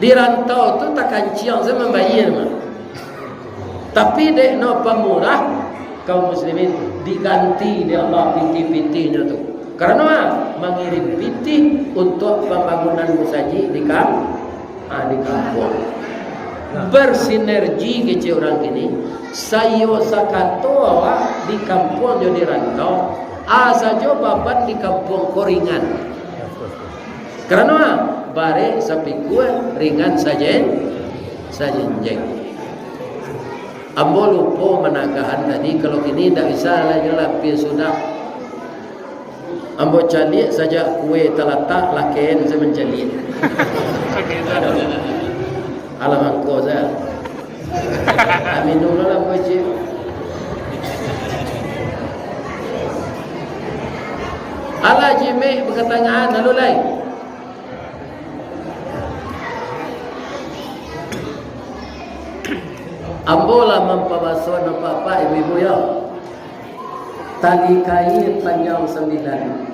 Di rantau tu takanciang se mambayia mah. Tapi dek no pamurah, kaum muslimin, diganti dek Allah pitih-pitihnyo tu. Karano ah, mangirim pitih untuak pambangunan musajik di kam-, ah, di kampuang. Bersinergi kecek urang kini, saiyo sakato awak di kampuang jo di rantau, ah, sajo baban di kampuang ko ringan. Karano ah, barek sapikua, ringan sajen-, sajenjang. Ambo lupo managahan tadi, kalau kini ndak bisa lai, lah lapeh sudah. Ambo caliak sajak kue talatak, laken se mancaliak. Alah mangko sajo. Ah, minum dulu lah, Boy Cik. Alah, Jimek bakatangahan, lalu lai. Ambo lah mampabaso nan apak-apak, ibu-ibu, yo. Tali kaia panjang sambilan.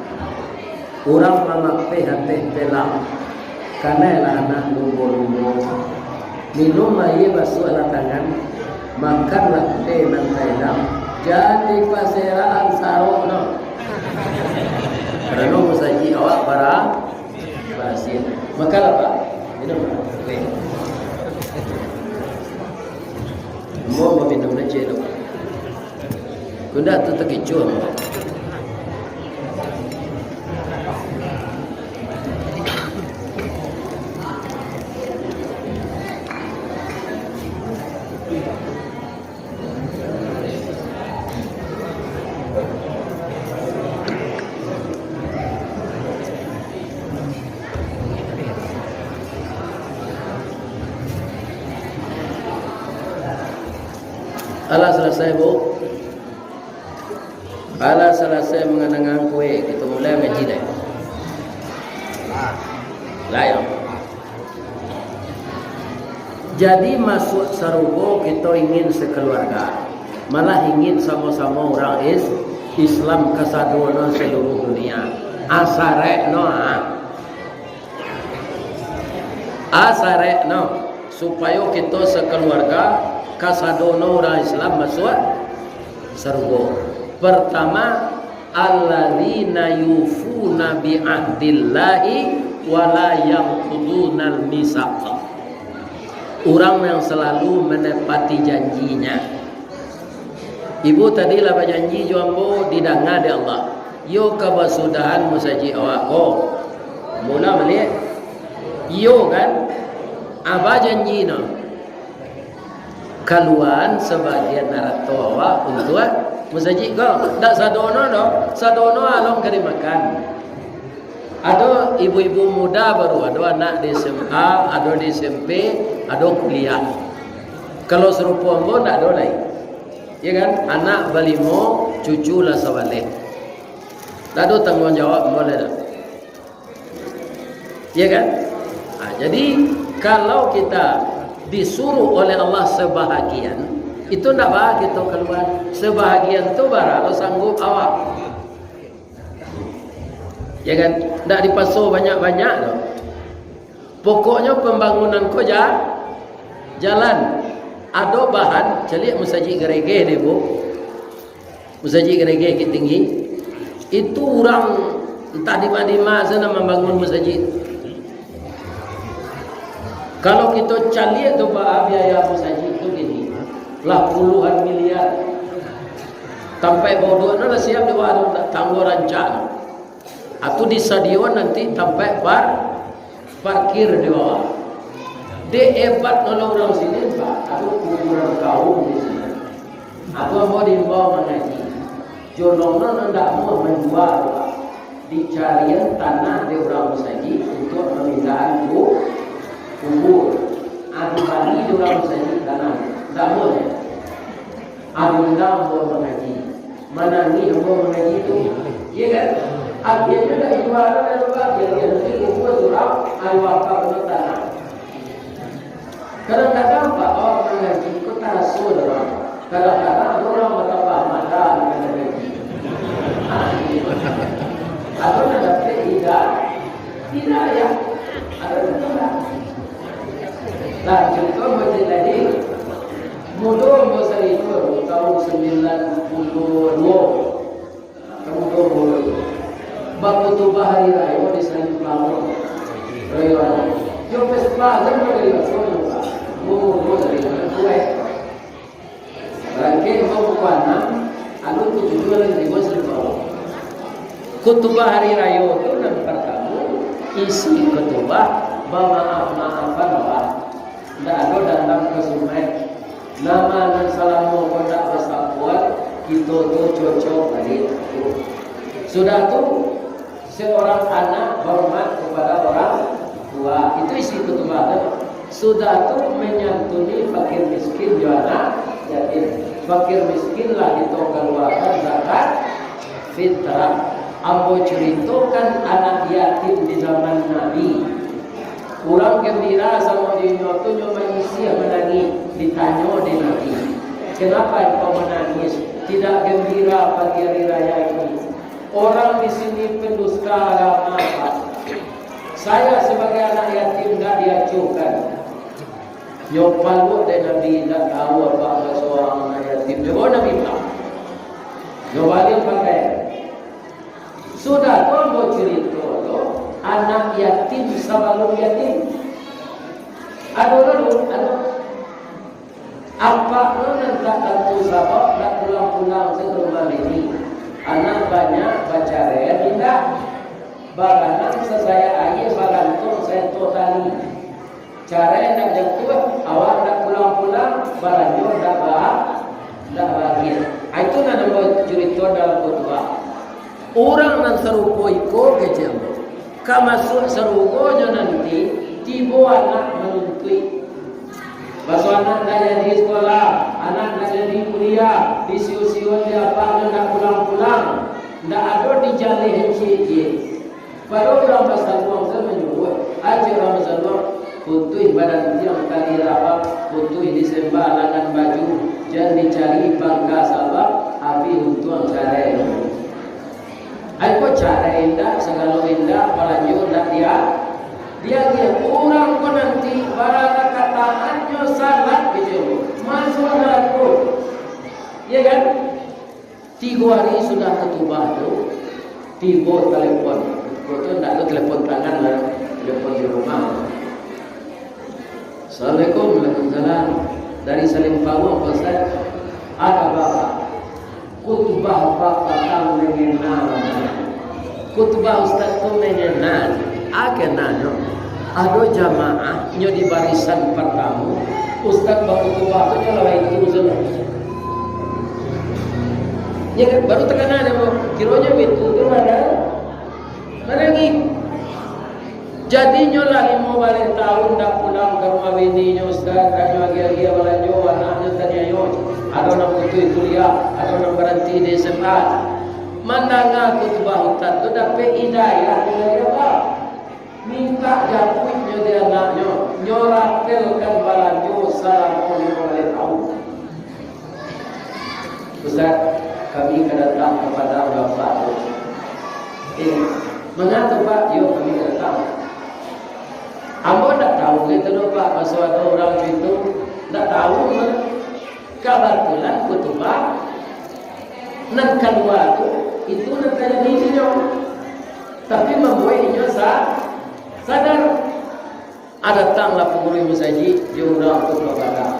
Urang mamapeh ateh pelang. Kanailah anak lumbo-lumbo. Minum aia basuahlah tangan. Makanlah teh nan taedam. Jan dipaserakan sarok no. Karano musajik awak bara-, barasiah. Makanlah, Pak. Minum, Pak. Oke. Ambo maminum aja dulu. Kok ndak tu takicuah. Alah salasai, Bu. Alah salasai manganangan kue, kito mulai ngaji lai. Lai, yo. Jadi, masuak sarugo kito ingin sakaluarga. Malah ingin samo-samo urang is-, Islam kasadono saluruah dunia. Asarek no, ah. Asarek no, supayo kito sakaluarga kasadono urang Islam masuak sarugo. Pertama, alladzina yufuna bi ahdillahi wa la yanqudunal misaq. Urang yang salalu manapati janjinya. Ibu tadi lah bajanji jo ambo, didanga dek Allah. Iyo ka basudahan musajik awak ko. Mula baliak. Iyo kan? Aba janji no. Kaluaan sabagian arato awak untuak musajik ko. Ndak sadono doh. Sadono alun ka dimakan. Ado ibu-ibu muda baru, ado anak di S M A, ado di S M P, ado kuliah. Kalau sarupo ambo, ndak ado lai. Ya kan? Anak balimo, cucu lah sabaleh. Ndak ado tangguang jawab ambo lai doh. Ya kan? Ha, jadi, kalau kita disuruh oleh Allah sebahagian, itu ndak baa kito kalua. Sebahagian tu bara lo sanggup awak. Ya kan? Ndak dipaso banyak-banyak doh. Pokoknyo pambangunan ko ja-, jalan. Ado bahan, caliak musajik Geregeh deh, Bu. Musajik Geregeh Bukittinggi, itu urang antah di ma-di ma sajo nan mambangun musajik. Kalau kito caliak tu, Pak, biaya musajik tu kini lah puluhan miliar. Tampek bauduak no lah siap di bawah tu, tanggo rancak. Atau disadiakan nanti tampek par-, parkir di bawah. Dek hebat kalau urang sini, Pak, atau kuburan kaum di sini. Atau ambo diimbau mangaji. Jolong no ndak mau manjua, Pak. Dicarian tanah dek urang musajik untuak pamindahan ku-, kubur. Ado bali dek urang musajik tanah, ndak mau, ya? Alun ambo mangaji, manangih ambo mangaji tu. Iya kan? Akhirnyo dak jua ado, dak jua, akhirnyo nanti kubur surang, ai wakaf tu tanah. Kadang-kadang, Pak, awak mangaji ko taraso doh, Pak. Kadang-kadang urang batambah madan mangaji. Ado nan dapek hida-, hidayah. Ado nan indak. Nah, contoh masjid tadi, mudo ambo saritu tahun sambilan puluah duo. Kamu tahu, bakutubah hari rayo di Salim Panggung. Rayo rayo. Yo, Vespa kan dari Vespa, Pak. Mudo dari Vespa. Rangkek ambo pukua anam, alun pukua tujuah lah tibo Salim Panggung. Kutubah hari rayo tu nan partamo, isi kutubah, bamaaf-maafan awak. Ndak ado dandam ka sungai. Nama nan salamo ko ndak basabuik, kito tu cocok baliak. Sudah tu, seorang anak hormat kepada orang tua. Itu isi kutubah tu. Sudah tu, menyantuni fakir miskin jo anak yatim. Fakir miskin lah kito kaluakan zakat fitrah. Ambo curitokan anak yatim di zaman Nabi. Urang gembira samo dinyo tu nyo manyisiah manangih, ditanyo dek Nabi, "Kenapa engkau menangis, tidak gembira pagi hari raya ini?" Orang di sini pendusta agama, Pak. Saya sebagai anak yatim ndak diacuhkan. Nyo paluak dek Nabi, ndak tahu apo baso anak yatim. Dek Nabi, Pak. Nyo baliak pakai. Sudah tu ambo curito tu, anak yatim sabalum yatim. Ado lalu, ado. Apak tu nan tak tantu sabab, nak pulang-pulang se ka rumah bini. Anak banyak, bacarai indak. Baranak sasayak aia, bagantuang saeto tali. Carai ndak jatuah, awak ndak pulang-pulang, balanjo ndak ba-, ndak baagiah. Ah, itu nan ambo curito dalam khutbah. Urang nan sarupo iko, kecek ambo, ka masuak sarugo nyo nanti, tibo anak manuntuik. Baso anak ndak jadi sekolah, anak ndak jadi kuliah, disiun-siun dek apak nyo ndak pulang-pulang, ndak ado dijaleh ciek-ciek. Pado urang basaluang tu manyuruah, ajo urang basaluang, putuih badantiang tali rabab, putuih disembah langan baju, jan dicari pangka sabab, abih untuang carai. Ai ko carai indak, sagalo indak, balanjo indak dia, diagiah. Urang ko nanti bara kataannyo salat gitu, masuak narako. Iya kan? Tigo hari sudah khutubah tu, tibo telepon. Wakatu tu ndak ado telepon tangan lah, telepon di rumah. "Assalamualaikum." "Waalaikumsalam." "Dari Salim Panggung, Pak Ustaz." "Ada apa, Pak?" "Khutbah Bapak tadi mangena." "Khutbah Ustaz tu mangena." "A kenanyo?" "Ado jamaah nyo di barisan partamo, Ustaz bakhutbah tu nyo lah baitu sajo." Nyo kan, baru takana dek ambo, kironyo baitu tu mana? Manangih. Jadinyo lah limo baleh taun ndak pulang ka rumah bininyo, Ustaz, ndak nyo agiah-agiah balanjo, anaknyo taniayo, ado nan putuih kuliah, ado nan baranti di S M A. Mandanga khutbah Ustaz tu dapek hidayah dari Allah. Mintak japuiknyo di anaknyo, nyo rapelkan balanjo salamo limo baleh taun. "Ustaz, kami ka datang ka Padang Bapak tu." "Eh, manga tu, Pak?" "Iyo, kami ka datang." "Ambo ndak tahu gitu doh, Pak, maso ado urang tu itu, ndak tahu mah. Kabatulan khutbah Nan kalua tu, itu nan tajadi inyo. Tapi mambuek inyo sa-, sadar. Ah, datanglah pangurus masajik, jo urang tu ka balakang.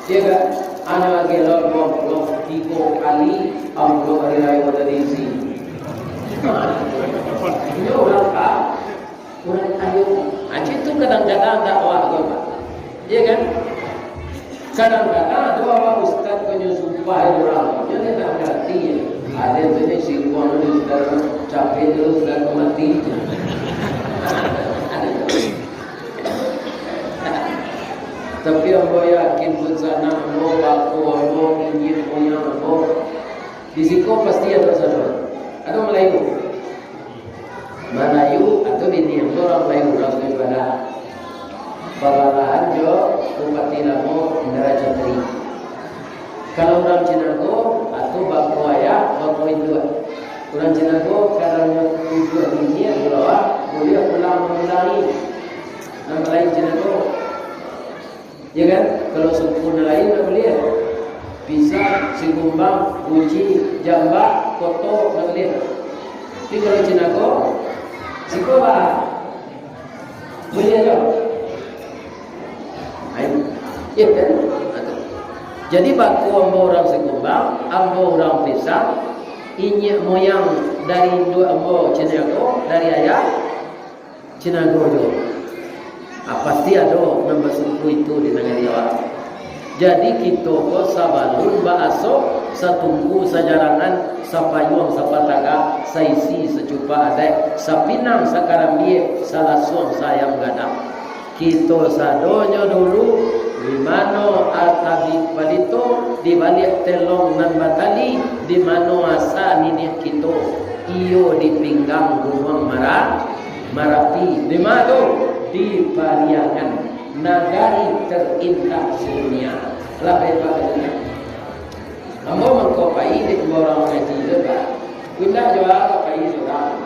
Iyo kan? Anak lagi lah, buang-buang tigo kali, ambo hari raya tradisi. Inyo urang ka Urang kayo. Ah, cak tu kadang-kadang dakwah tu, Pak. Iyo kan? Kadang-kadang ado awak ustaz ko nyo sumpah urang, nyo indak mangarati. Ado tu nyo singguang tu ustaz, capek tu ustaz ko mati. Tapi ambo yakin pun sanak ambo, bako ambo, inyiak moyang ambo, di siko pasti ado sadoa. Ado Malayu. Malayu, atau bini ambo urang Malayu, urang Sungai Badak. Babalahan jo Bupati lamo Indra Chandri. Kalau urang Cinago, atau bako ayah, bako induak. Urang Cinago, karanyo tujuah bini, buliah pulang mamulangi. Nan Malayu Cinago. Iyo kan? Kalau suku nan lain ndak buliah. Pisang, Sikumbang, Guci, Jambak, Koto, ndak buliah. Tapi kalau Cinago, siko ba. Buliah jo. Ai. Iyo kan? Jadi, bako ambo urang Sikumbang, ambo urang Pisang, inyiak moyang dari induak ambo Cinago, dari ayah, Cinago juo. Ah, pasti ado nan basuku itu di nagari awak. Jadi, kito ko sabalun baasok, satungku sajarangan, sapayuang sapatagak, saisi sacupak adaik, sapinang sakarambia, salasuang saayam gadang. Kito sadonyo dulu, di mano atabik palito, di baliak telong nan batali, di mano asa niniak kito, iyo di pinggang Gunuang Mara-, Marapi. Di ma tu? Di Pariangan, nagari terindah sedunia. Lah hebat dunia. Ambo mangko pai dek urang mangaji tu, Pak. Indak juo ka pai surang.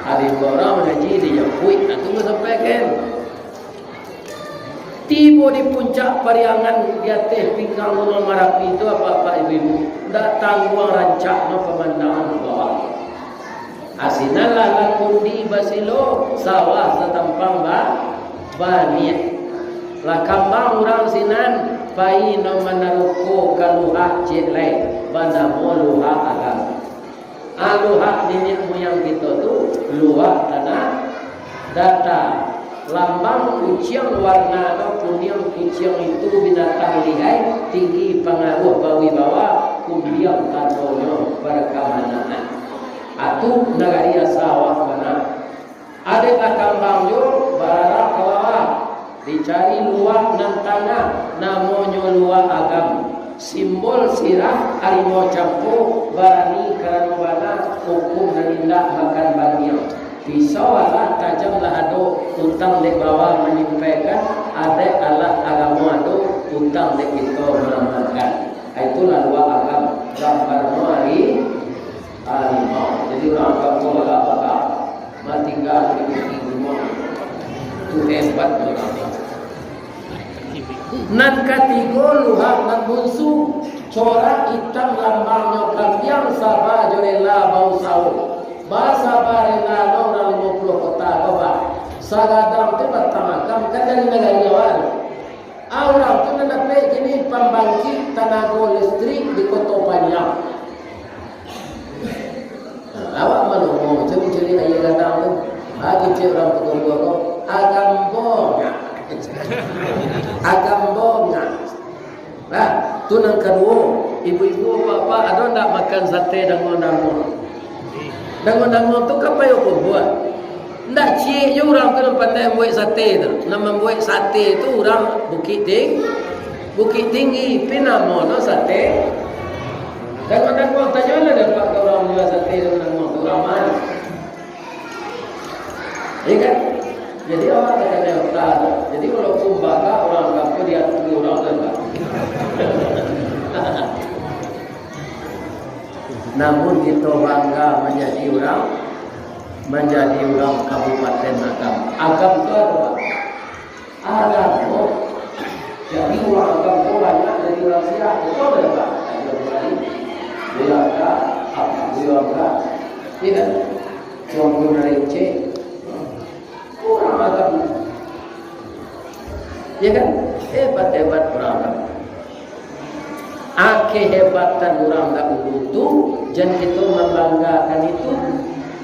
Ado urang mangaji di Jampuik, nah, tu ambo sampaikan. Tibo di puncak Pariangan, di ateh pinggang Gunuang Marapi tu, apak-apak, ibu-ibu, ndak tangguang rancaknyo pamandangan ka bawah. Ah, sinan lah, lah kundi basilo, sawah satampang ba-, baniak. Lah kambang urang sinan, pai nan manaruko ka luhak ciek lai, banamo Luhak Agam. Ah, luhak niniak muyang kito tu, luhak tanah data. Lambang kuciang warnanyo kuniang, kuciang itu binatang lihai, tinggi pangaruah bawibawa, kumbiang tandonyo barkamanaan. Atu nagari asa awak bana. Adaik lah kambang juo, bararah ka bawah, dicari luak nan tangah, namonyo Luak Agam. Simbol sirah harimau campo, barani karano bana, hukum nan indak makan baniang. Pisau alah tajam lah ado, utang dek bawa manyimpaikan, adaik alah agamo ado, utang dek kito maamalkan. Itulah Luak Agam, gambarnyo hari Harimau. Jadi urang kampung agak bakar, batingga di bukik gunuang. Tu hebat urang. Nan katigo, luhak nan bunsu, corak itam lambangnyo kambiang, saba jo rela bausawo. Basaba rela lo urang limo puluah kota ko, bah. Sagadang tu batang Agam, kan dari nagari awak tu. Ah, urang tu nan dapek kini pambangkik tanago listrik di Koto Paniang. Nah, awak malongo, cari-cari aia gadang tu. Ah, kecek urang Pakubuah ko, Agam bongak. Agam bongak. Nah, tu nan kaduo, ibu-ibu, bapak, ado ndak makan sate danguang-danguang? Danguang-danguang tu kan payo kurban. Ndak ciek juo urang tu nan pandai mambuek sate tu. Nan mambuek sate tu urang Bukik Ting-, Bukittinggi, pi namonyo sate. Danguang-danguang, tanyolah dapek ka urang jua sate danguang-danguang tu, urang ma? Iya kan? Jadi awak takana utak tu. Jadi walaupun baka urang kampung, diaturi urang tu, Pak. Namun kito bangga manjadi urang, manjadi urang Kabupaten Agam. Agam tu apo, Pak? Agamo. Jadi urang Agam tu banyak jadi urang Siak. Betul tak, Pak? Ayo, kembali. Buyaka, apa buyaka? Iya kan? Tuan Guru dari Aceh. Kurang agam. Iya kan? Hebat-hebat kurang agam. Kehebatan urang dahulu tu, jan kito mambanggakan itu.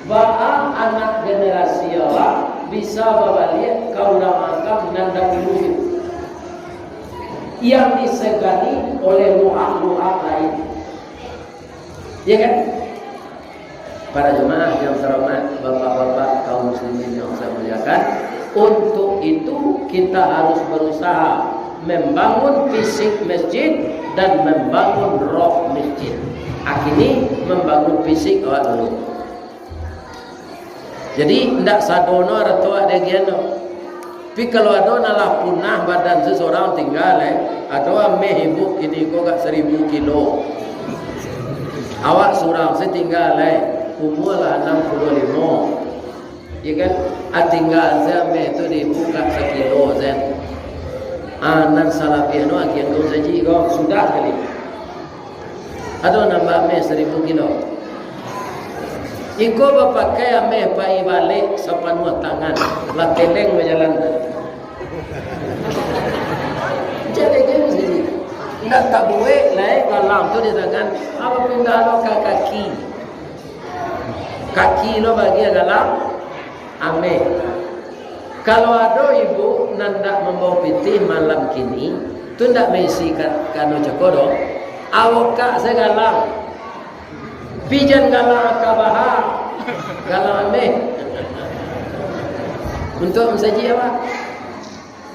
Baa anak generasi awak bisa babaliak ka urang agam nan dahulu tu, yang disegani oleh luhak-luhak lain. Iya kan? Para jemaah yang terhormat, bapak-bapak, kaum muslimin yang saya muliakan, untuk itu kita harus berusaha membangun fisik masjid dan membangun roh masjid. Kini membangun fisik awak dulu. Jadi, ndak sadono arato awak diagiahan tu. Tapi kalau ado nan lah punah badan seseorang tingga, eh, ado ameh ibu kini ko agak seribu kilo. Awak surang se tingga, eh, umua lah anam puluah limo. Iya kan? Ah, tingga se ameh tu di ibu agak sakilo se. Ah, nan salabiah no agian ko saji ko, sudah kali. Ado nambah ameh saribu kilo. Iko bapakai ameh pai balek sapanuah tangan, lah teleng bajalan. Jadi kan sini. Ndak tabuek lai galang tu di tangan, apo pindah lo ka kaki. Kaki lo bagian galang ameh. Kalau ado ibu nan ndak mambawa pitih malam kini, tu ndak maisi ka-, kano cako doh. Awokak se galang. Pijan galang ka baha, galang ameh. Untuak masajik awak.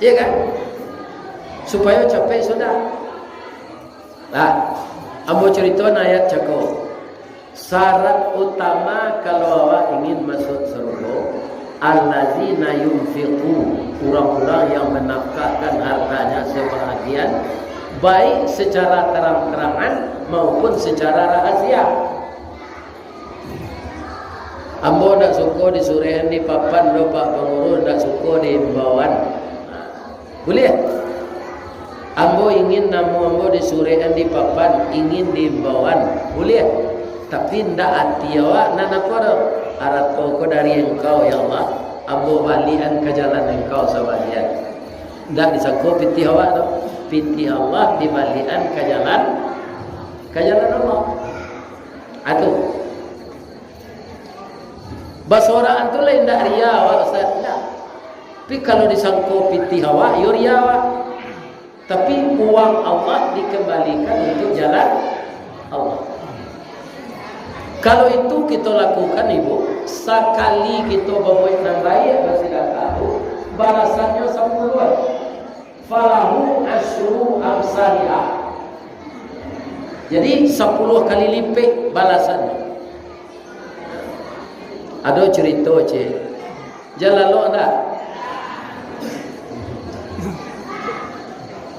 Iya kan? Supayo capek sudah. Nah, ambo carito nan ayat cako. Syarat utama kalau awak ingin masuk sarugo, allazina yunfiqu, urang-urang yang manafkahkan hartanya sebahagian, baik secara tarang-tarangan maupun secara rahasia. Ambo ndak suko disurekan di papan doh, Pak Pangurus, ndak suko di imbauan. Buliah? Ambo ingin namo ambo disurekan di papan, ingin di imbauan. Buliah? Tapi ndak ati awak nan apo doh. Arato ko dari Engkau, ya Allah. Ambo baliakan ka jalan Engkau sabagian. Ndak disangko pitih awak doh. Pitih Allah dibaliakan ka jalan, ka jalan Allah. Atu. Basorangan tu lai ndak ria awak, Ustaz. Ndak. Tapi kalau disangko pitih awak, yo ria awak. Tapi uang Allah dikembalikan untuk jalan Allah. Kalau itu kito lakukan, Ibu, sakali kito babuek nan baiak, basidakah tu, balasannyo sapuluah. Falahu asyru amsaliha. Jadi, sapuluah kali lipek balasannyo. Ado carito, Cik. Jan lalok ndak?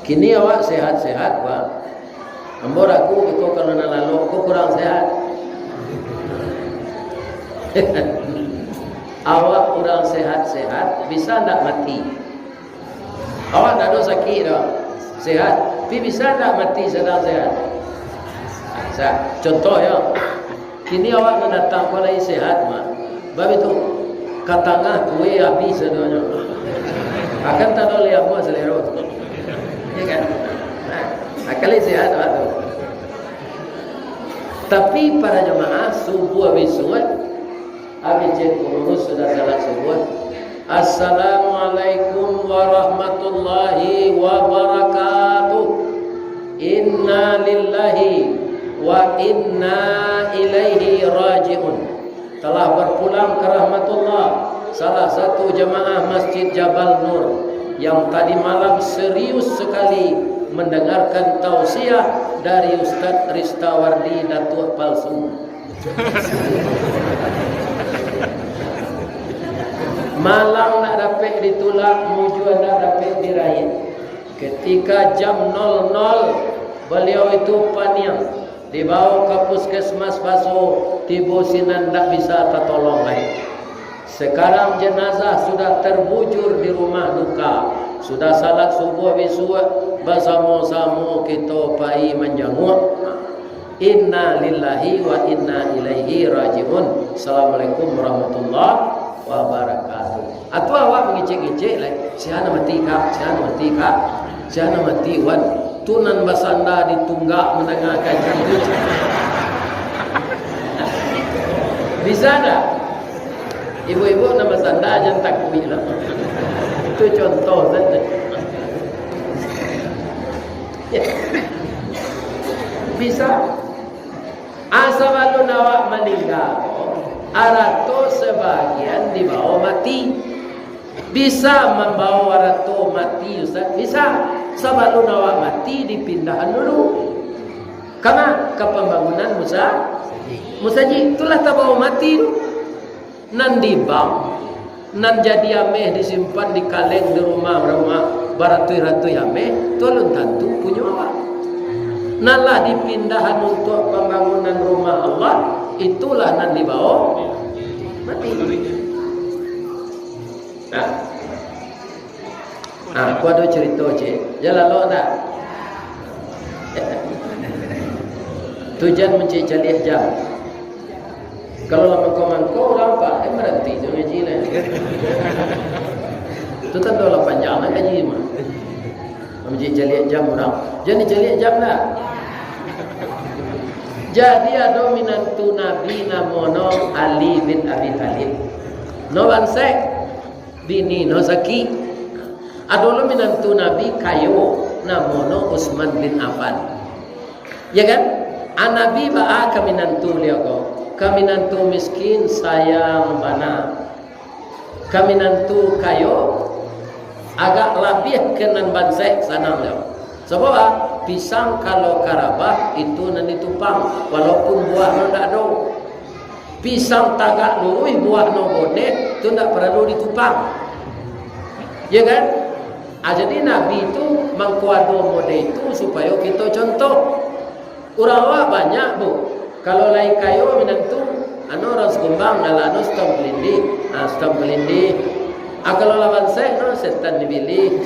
Kini awak sehat-sehat, Pak. Ambo ragu iko kalau nan lalok ko kurang sehat. Awak urang sehat-sehat, bisa ndak mati? Awak ndak ado sakik doh. Sehat. Tapi bisa ndak mati sadang sehat? Bisa. Contoh yo. Kini awak nan datang ko lai sehat, mah. Bab itu, ka tangah kue abih sadonyo. Akan tado lai amuah salero tu. Ya kan? Nah, akali sehat awak tu. Tapi para jamaah, subuah bisuak, Abih cek pangurus sudah salat subuah. Assalamualaikum warahmatullahi wabarakatuh. Inna lillahi wa inna ilaihi raji'un. Telah berpulang ke rahmatullah salah satu jamaah Masjid Jabal Nur yang tadi malam serius sekali mendengarkan tausiah dari Ustaz Ristawardi Datuk Palsu. Malang ndak dapek ditulak, mujua ndak dapek diraih. Ketika jam nol nol, baliau itu paniang, dibawa ka puskesmas Baso, tibo sinan ndak bisa tatolong lai. Sekarang jenazah sudah terbujur di rumah duka. Sudah salat subuah bisuak, basamo-samo kito pai manjanguak. Inna lillahi wa inna ilaihi raji'un. Assalamualaikum warahmatullahi wabarakatuh. Atau awak mangecek-ngecek lai, "Sia nan mati, Kak? Sia nan mati, Kak? Sia nan mati, Wan?" Tu nan basanda di tunggak mandangakan itu. Bisa ndak? Ibu-ibu nan basanda jan takuik lah. Itu contoh saja. Ya. Bisa. Ah, sabalun awak maningga, arato sabagian dibawa mati. Bisa mambawa arato mati, Ustaz? Bisa. Sabalun awak mati, dipindahan dulu. Kama? Ka pambangunan musa-, musajik. Itulah tabawa mati tu. Nan di bank, nan jadi ameh disimpan di kaleng di rumah-rumah, baratuih-ratuih ameh, tu alun tantu punyo awak. Nan lah dipindahan untuak pambangunan rumah Allah, itulah nan dibawa mati. Nah. Nah, aku ado carito, Cik. Jan lalok ndak? Tu jan mancaliak jam. Kalau lah mangko-mangko, urang ampek, eh, baranti jo ngaji lah. Tu tando lah panjang lah ngaji mah. Mancaliak jam urang. Jan dicaliak jam ndak? Jadi, ado minantu Nabi namono Ali bin Abi Thalib. No bansaik. Bini no sakik. Ado lo minantu Nabi kayo, namono Utsman bin Affan. Ya kan? A Nabi baa ka minantu liau ko? Ka minantu miskin sayang bana. Ka minantu kayo agak labiah ka nan bansaik sanang liau. Sabab a, pisang kalau karabah itu nan ditupang, walaupun buah no ndak ado. Pisang tagak luruih, buah no boneh, tu ndak paralu ditupang. Ya kan? Ah, jadi Nabi tu mangko ado model itu supayo kito contoh. Urang awak banyak, Bu. Kalau lai kayo minantu, anu urang Sikumbang, alah anu Sutan Kelindih. Ah, Sutan Kelindih. Ah, kalau lah bansaik, no, setan dibilih.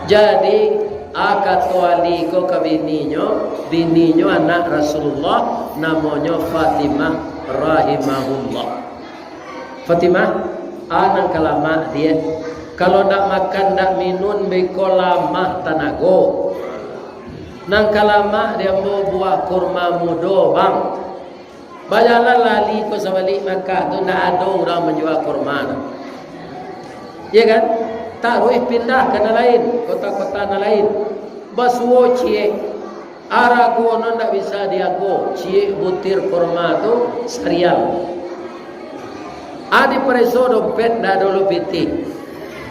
Jadi, a, kato Ali ko ka bininyo, bininyo anak Rasulullah, namonyo Fatimah rahimahullah. Fatimah, a, nan ka lamak, Diak. Kalau ndak makan, ndak minun, beko lamah tanago. Nan ka lamak di ambo buah kurma mudo, Bang. Bajalan lah Ali ko sabalik Makkah tu, ndak ado urang manjua kurma tu. Iya kan? Taruih pindah ka nan lain, kota-kota nan lain. Basuo ciek. Arago no ndak bisa diago, ciek butir kurma tu sarial. A, dipareso dompet, ndak ado lo pitih.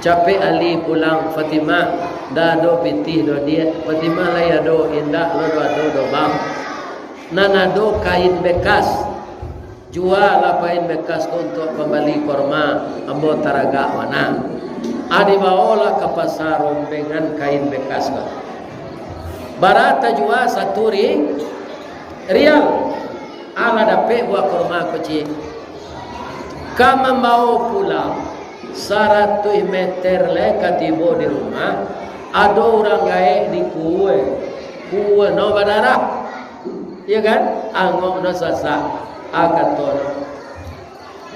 Capek Ali pulang, "Fatimah, ndak ado pitih doh, Diak." "Fatimah, lai ado?" "Indak lo doh, ado doh, Bang. Nan ado kain bekas. Jualah kain bekas ko untuak pambali kurma, ambo taragak bana." A, dibaolah ka pasa rombengan kain bekas ko. Bara tajua? Satu ri-, rial. A, lah dapek buah kurma ko ciek. Ka mambao pulang, saratuih meter lai ka tibo di rumah, ado urang gaek di kuwe. Kuwe no badarah. Iya kan? Angok no sasak. A, kato no,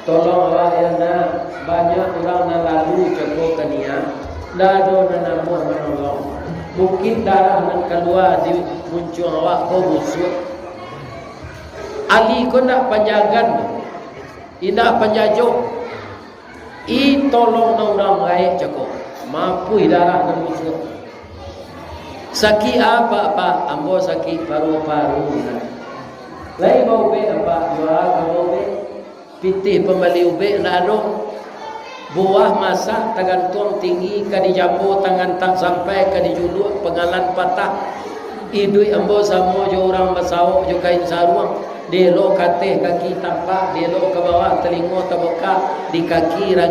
"Tolong awak, ya nak, banyak urang nan lalu cako ka nian, ndak ado nan namuah manolong. Mungkin darah nan kalua di muncuang awak ko busuak." Ali ko ndak panjagan, indak panjajo. "I, tolong no urang gaek cako, mapuih darah nan busuak." "Sakik apo, Pak?" "Ambo sakik paru-paru." "Lai baubek, Pak?" "Jua ka baubek. Pitih pambali ubek ndak ado. Buah masak tagantuang tinggi, ka dijambo tangan tak sampai, ka dijuluak pangalan patah. Iduik ambo samo jo urang basaok jo kain saruang, dielok ka ateh kaki tampak, dielok ka bawah talingo tabukak, di kaki